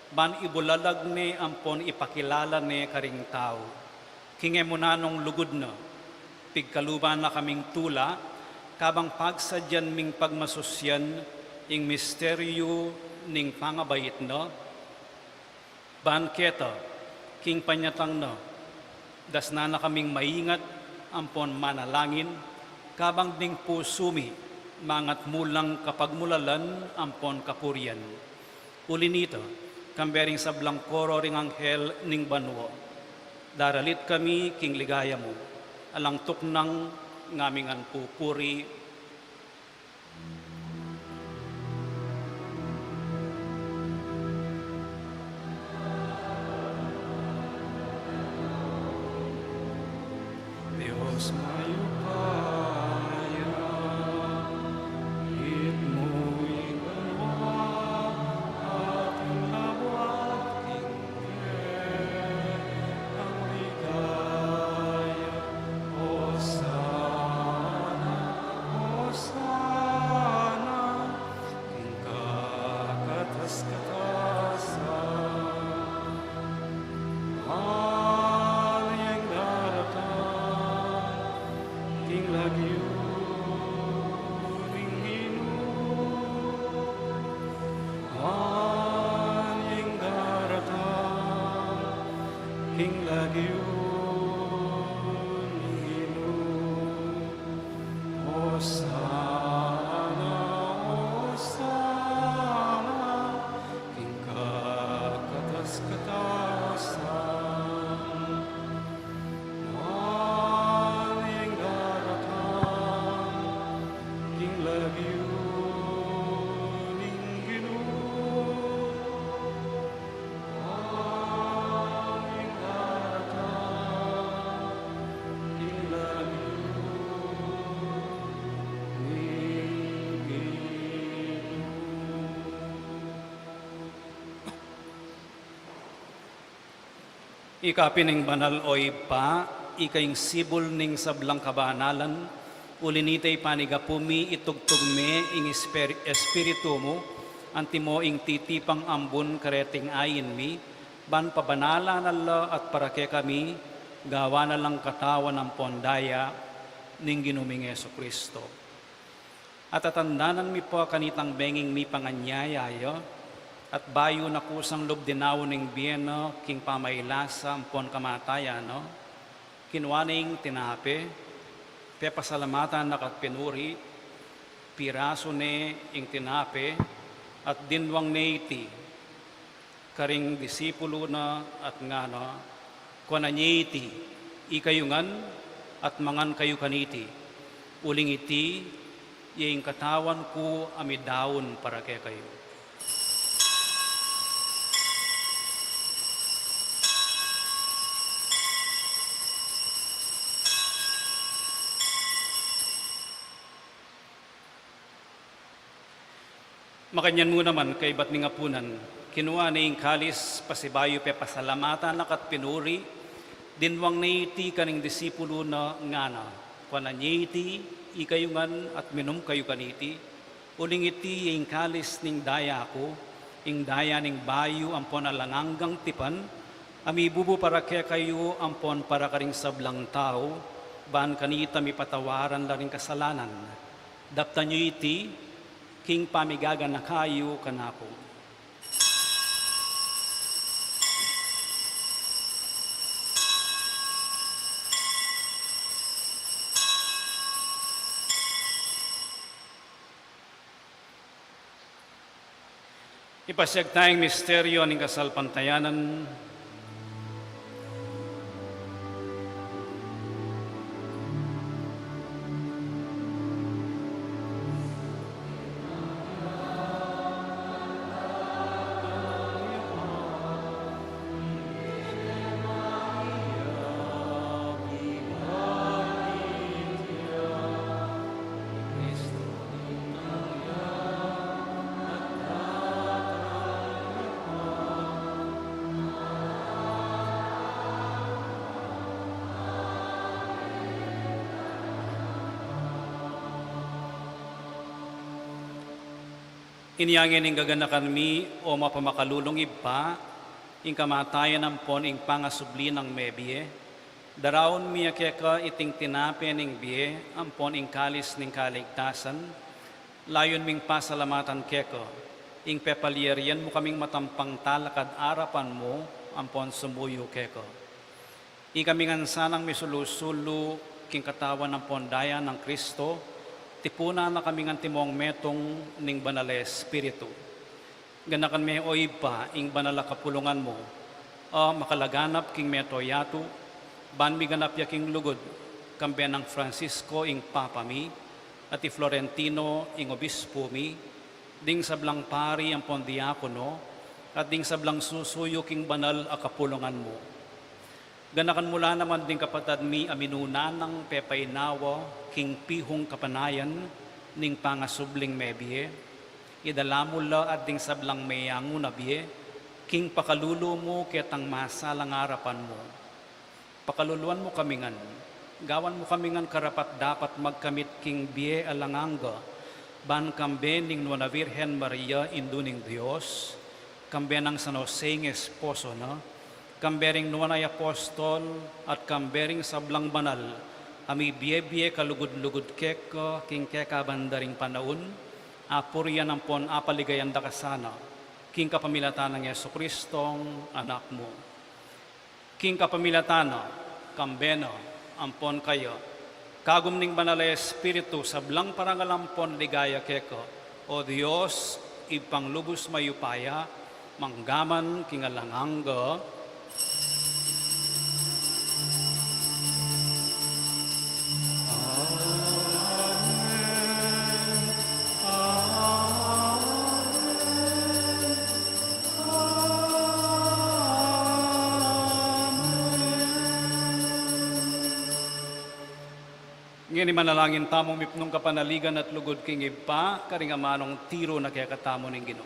ban ibulalag ne ampon ipakilala ne karing tau. King e mu nanung lugud na, pigkaluban na kaming tula, kabang pagsadyan ming pagmasusyan ing misteryu ning pangabait na, ban keta, king panyatang na, dasnan na kaming maingat ampon manalangin, kabang ding pusu mi, mangat mu lang kapagmulalan ampon kapurian. Uli nita, kambe ring sablang koro ring anghel ning banua, daralit kami king ligaya mu, alang tuknang ngaming pupuri. Dios mayupaya, itmu ing banua at ing labuad king bie, ing ligaya, Hosana, Hosana, king kakatas-katasan. Manyang daratang king lagyu ning Ginu. Manyang daratang king lagyu ning Ginu. Hosana, Hosana, king kakatas-katasan. Manyang daratang king lagyu ning Ginu. Ika pin ing banal, o Ibpa, ika ing sibul ning sablang kabanalan, uli nita ipanigapu mi, itugtug me ing Espir-, Espiritu mu, antimo ing titipang ambun kareting ain mi, ban pabanalan na la at para kekami, gawan na lang katawan ampon daya ning Ginu ming Jesucristo. At atandanan mi pu kanitang benging mipanganyaya ya, at bayu na kusang lub dinaun ing bie na king pamailasa ampon kamatayan na, kinua ne ing tinape, pepasalamatan na ka't pinuri, pirasu ne ing tinape, at dinwang ne iti karing disipulu na at ngana, kuanan ye iti, ikayu ngan, at mangan kayu kaniti, uling iti ya ing katawan ku a midaun para kekayu. Makanyan mu naman, kaybat ning apunan, kinua ne ing kalis, pasibayu pepasalamatan na ka't pinuri, dinwang ne iti karing disipulu na ngana, kuanan ye iti, ikayu ngan at minum kayu kaniti, uling iti ya ing kalis ning daya ku, ing daya ning bayu ampon alang anggang tipan, a mibubu para kekayu ampon para karing sablang tau, ban kanita mipatawaran la ring kasalanan. Daptan yu iti king pamigaganaka yu kanaku. Ipasiag taya ing misteryo ning kasalpantayanan. Inya ngeni gaganakan mi, o mapamakalulung Ibpa, ing kamatayan ampon ing pangasubli nang mebie, daraun mi ya keka iting tinape ning bie ampon ing kalis ning kaligtasan, layun ming pasalamatan keka ing pepalyarian mu kaming matampang talakad arapan mu ampon sumuyu keka. Ikami ngan sanang misulu-sulu king katawan ampon daya nang Kristo, tipunan na kami ngan timong metung ning Banal a Espiritu. Ganakan me, o Ibpa, ing banal a kapulungan mu, a makalaganap king meto yatu, ban miganap ya king lugud, kambe nang Francisco ing Papa mi, at i Florentino ing Obispu mi, ding sablang pari ampon diakono, at ding sablang susuyu king banal a kapulungan mu. Ganakan mu la naman ding kapatad mi a minuna nang pepainawa king pihung kapanayan ning pangasubling mebie. Idala mu la at ding sablang meyangu na bie king pakalulu mu ketang masalang arapan mu. Pakaluluan mu kami ngan, gawan mu kami ngan karapat-dapat magkamit king bie alang angga, ban kambe ning Nuan a Virgen Maria, Indu ning Dios, kambe nang San Jose ing esposo na, kambe ring nuan a apostol, at kambe ring sablang banal a mibie-bie kalugud-lugud keka king kekabanda ring panaun, apurian ampon apaligayan da ka sana, king kapamilatan nang Jesucristong Anak mu. King kapamilatan na, kambe na, ampon kaya, kagum ning Banal a Espiritu, sablang parangal ampon ligaya keka, o Dios, Ibpang lubus mayupaya, manggaman king alang angga. Ngeni manalangin tamu mipnung kapanaligan at lugud king Ibpa, karing amanung tiru na kekatamu ning Ginu.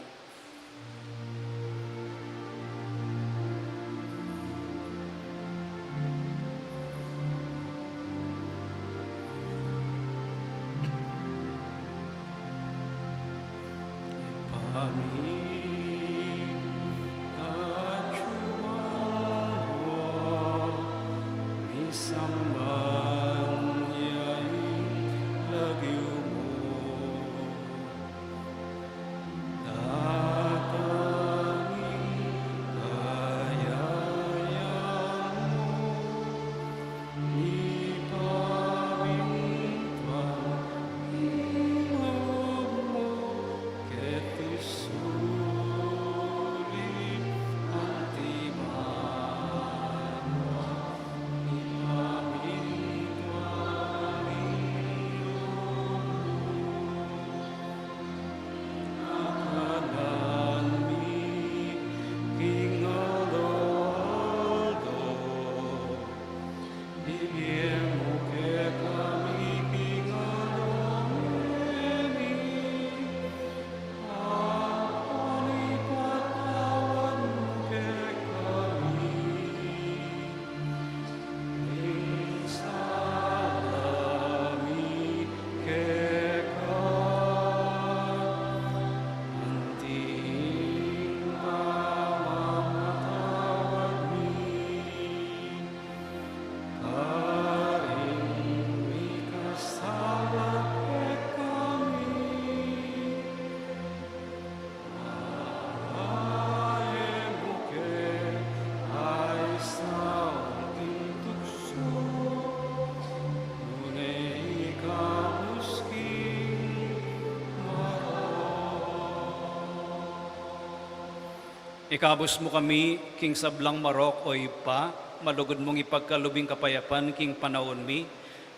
Ikabus mu kami king sablang marok, o Ibpa, malugud mung ipagkalub ing kapayapan king panaun mi,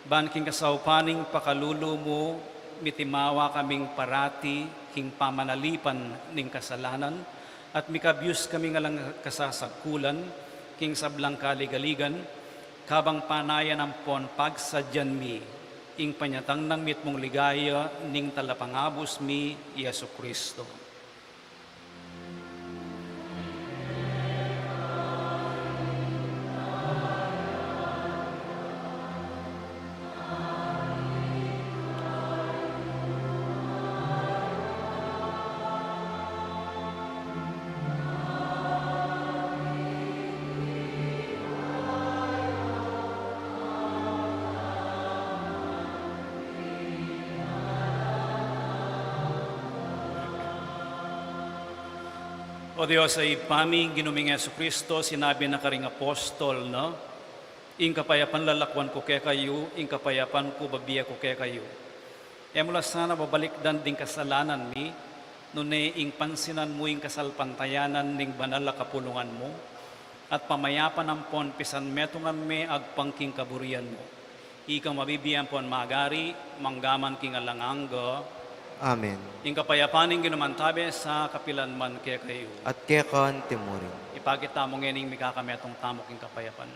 ban king kasaupan ning pakalulu mu, mitimawa kaming parati king pamanalipan ning kasalanan, at mikabyus kaming alang kasasagkulan king sablang kaligaligan, kabang panayan ampon pagsadyan mi ing panyatang nang mitmung ligaya ning Talapangabus mi, i Jesucristo. O Dios a Ibpa mi, ing Ginu ming Jesucristo, sinabi na karing apostol na, "Ing kapayapan lalakwan ku kekayu, ing kapayapan ku babie ku kekayu." E mu la sana babalikdan ding kasalanan mi, nune ing pansinan mu ing kasalpantayanan ning banal a kapulungan mu, at pamayapan ampon pisanmetungan me agpang king kaburian mu. Ika mabibie ampon magari, mangga man king alang angga. Amen. Ing kapayapan ning Ginu mantabe sa kapilan man kekayu. At keka anti mu rin. Ipakit tamu ngening mikakametung tamu king kapayapan.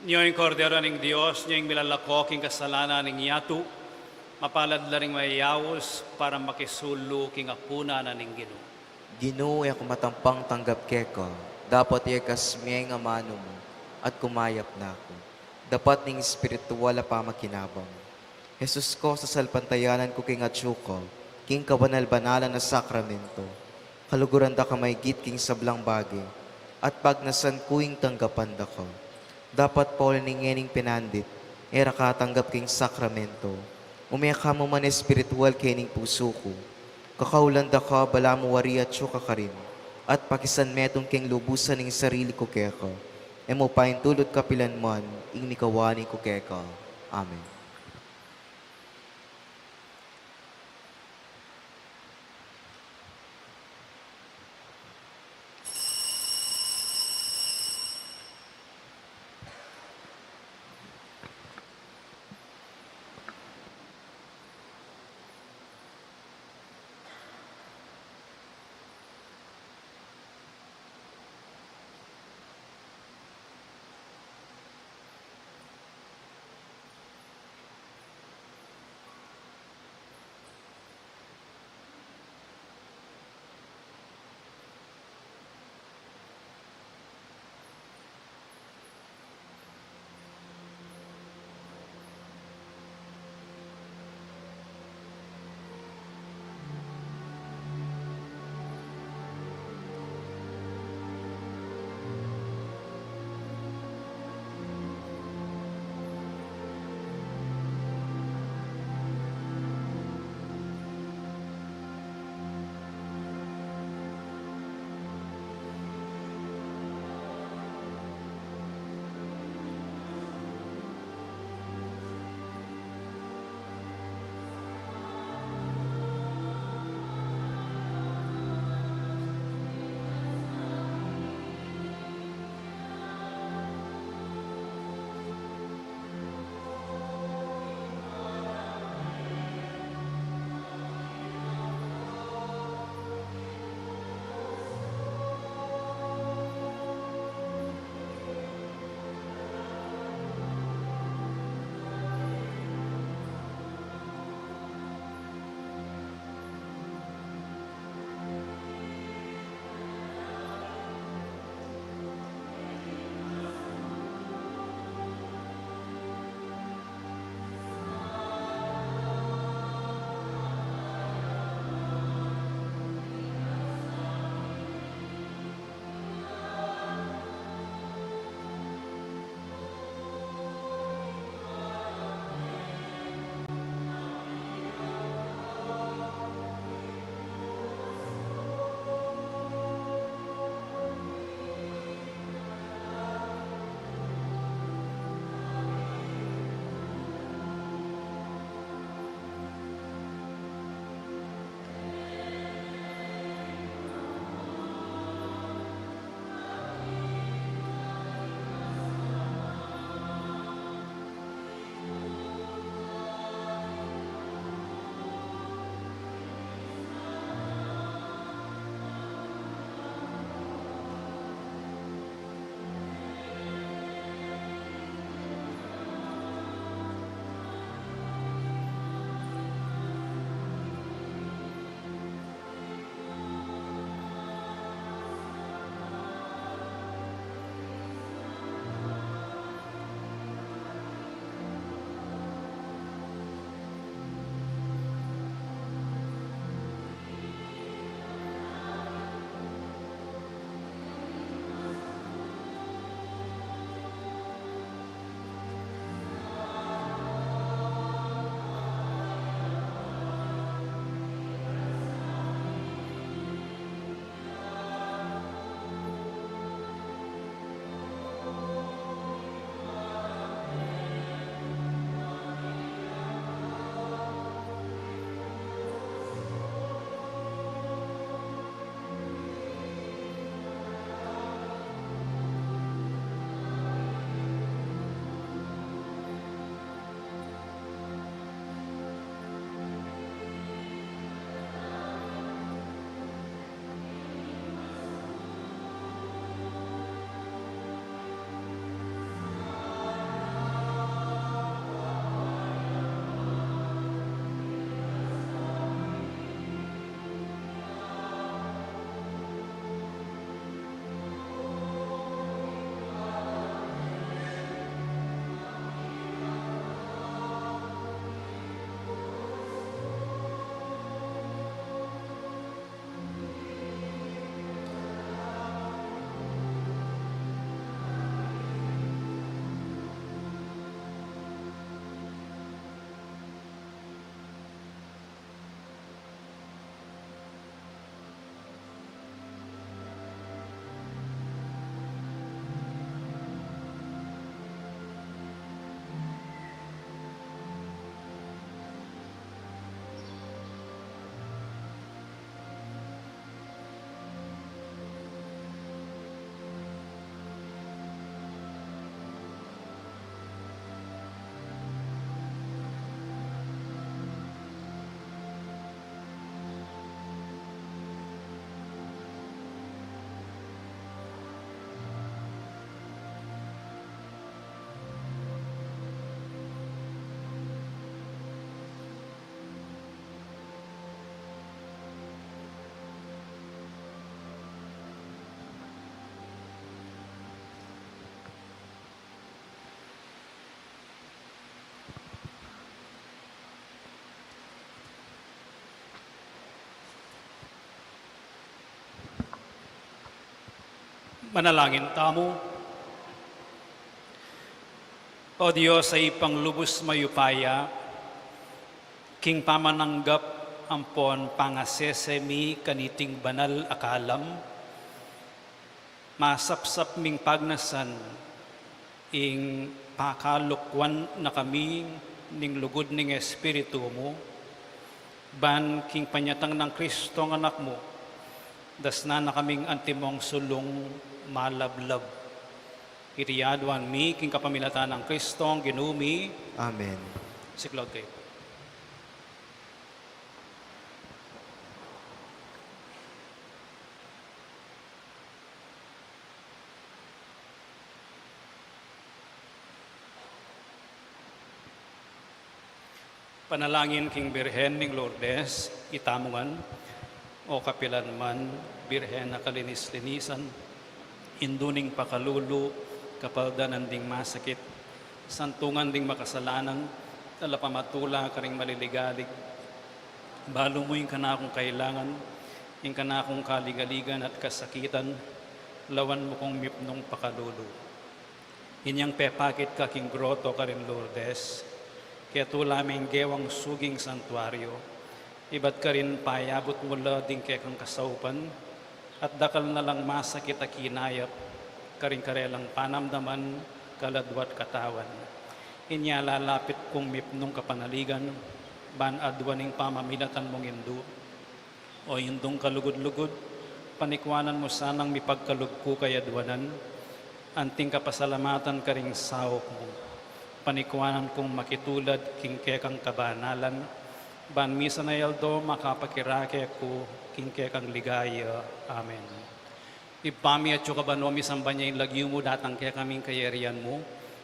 Nyo ing Kordero ning Dios, nyo ing milalako king kasalanan ning yatu. Mapalad la ring mayayaus para makisulu king apunan na ning Ginu. Ginu, e ku matampang tanggap keka, dapot ikas me ing amanu mu, at kumayap na ku. Dapat ning espiritual a pamakinabang. Jesus ko, sasalpantayanan ku king atsu ka, king kabanal-banalan a sakramento. Kaluguran da ka maigit king sablang bage, at pagnasan ku ing tanggapan da ka. Dapat pauli ning ngening pinandit, e ra ka tanggap king sakramento. Ume ka mu man espiritual kening pusu ku. Kakaulan da ka, balamu wari atsu ka karin, at pakisanmetung keng lubusan ing sarili ku keka. E mu paintulut kapilan man ing mikawani ku keka. Amen. Manalangin tamu. O Dios a Ibpang lubus mayupaya, king pamananggap ampon pangasese mi kaniting banal a kalam, masapsap ming pagnasan ing pakalukwan na kami ning lugud ning Espiritu mu, ban king panyatang nang Kristong Anak mu, dasnan na kaming antimong sulung malablab. Iti aduan mi king kapamilatan nang Kristong Ginu mi. Amen. Siklaud kayu. Panalangin king Birhen ning Lourdes, itamu ngan, o kapilan man, Birhen a kalinis-linisan, Indu ning pakalulu, kapaldanan ding masakit, santungan ding makasalanan, talapamatula karing maliligalig. Balu mu ing kanakung kailangan, ing kanakung kaligaligan at kasakitan, lawan mu kung mipnung pakalulu. Inyang pepakit ka king groto karin Lourdes, ketula ming gewang suging santuario, ibat karin payabut mu la ding kekang kasaupan, at dakal na lang masakit a kinayap, karing karelang panamdaman, kaladwa at katawan. Inya lalapit kung mipnung kapanaligan, ban aduan ing pamamilatan mung Indu, O Indung kalugud-lugud, panikwanan mu sanang mipagkalub ku kayaduanan, anting kapasalamatan karing saup mu. Panikwanan kung makitulad king kekang kabanalan, ban misan a aldo makapakirake ku king kekang ligaya. Amen. Ibpa mi, atsu ka banua, misamban ya ing lagyu mu, datang kekami ing kayarian mu,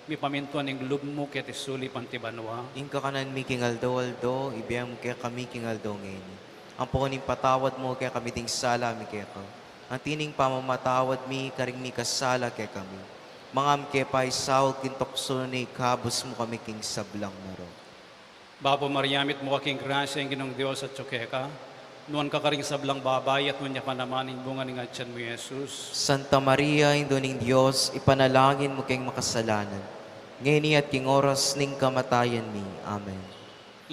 mipamintuan ing lub mu keti sulip anti banua. Ing kakanan mi king aldo-aldo, ibie mu kekami king aldo ngeni. Ampon ipatawad mu kekami ding sala mi keka, anti ning pamamatawad mi karing mikasala kekami. Manga e mu ke paisaul king tuksu, nune ikabus mu kami king sablang marok. Bapu Maria, mitmu ka king grasya, ing Ginung Dios atsu keka. Nuan ka karing sablang babai, at nuan ya pa naman ing bunga ning atian mu, i Jesus. Santa Maria, Indu ning Dios, ipanalangin mu keng makasalanan, ngeni at king oras ning kamatayan mi. Amen.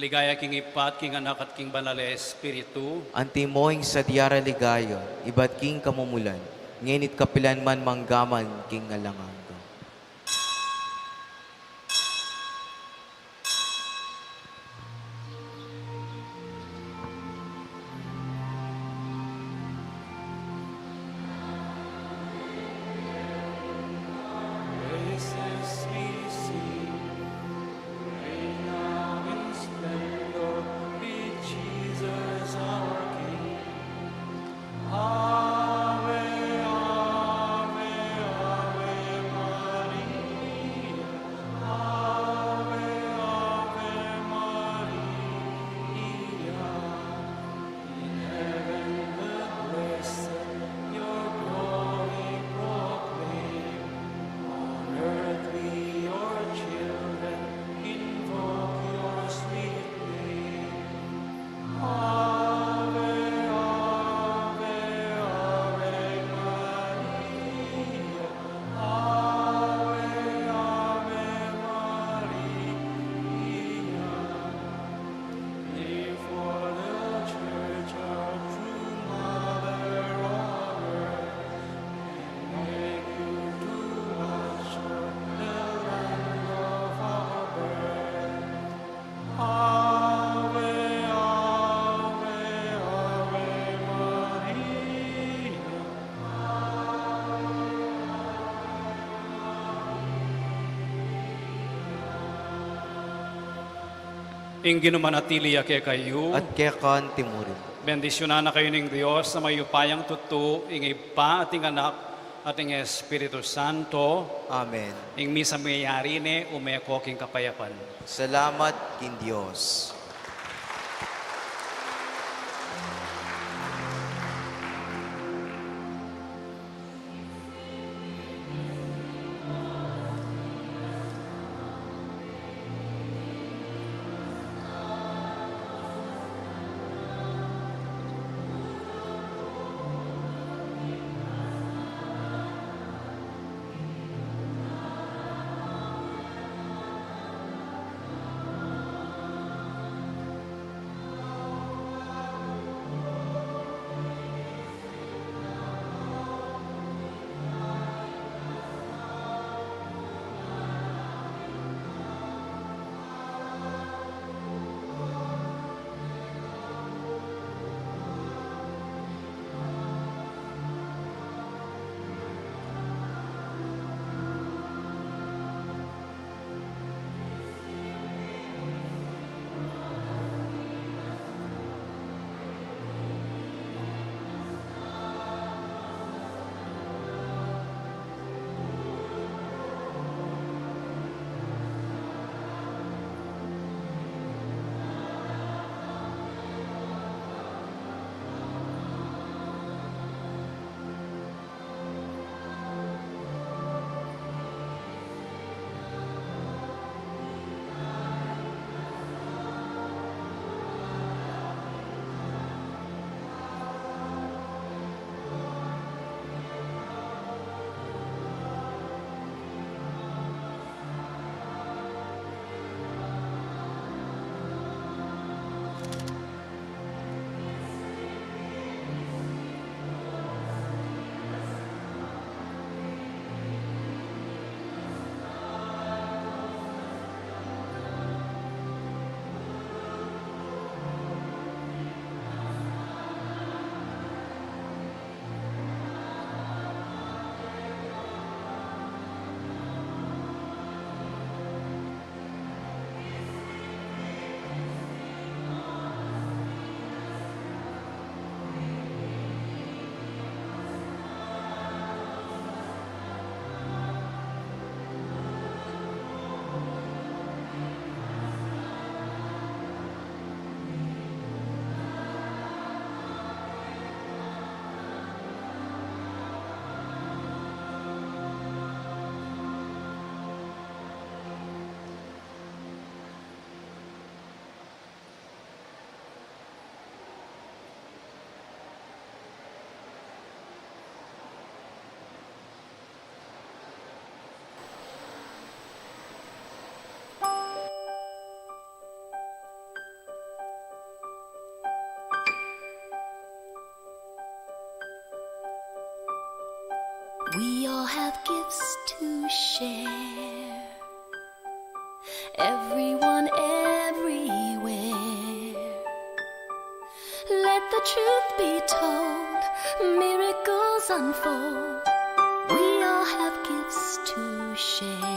Ligaya king Ibpa, at king Anak, at king Banal a Espiritu. Antimo ing sadya ra ligaya, ibat king kamumulan, ngeni at kapilan man, mangga man king alang angga. Ing Ginu manatili ya kekayu. At keka antimurin. Bendisyunan na kayu ning Dios a mayupayang tutu, ing Ibpa at ing Anak at ing Espiritu Santo. Amen. Ing misa meyari ne, ume ko king kapayapan. Salamat king Dios. Share. Everyone, everywhere. Let the truth be told. Miracles unfold. We all have gifts to share.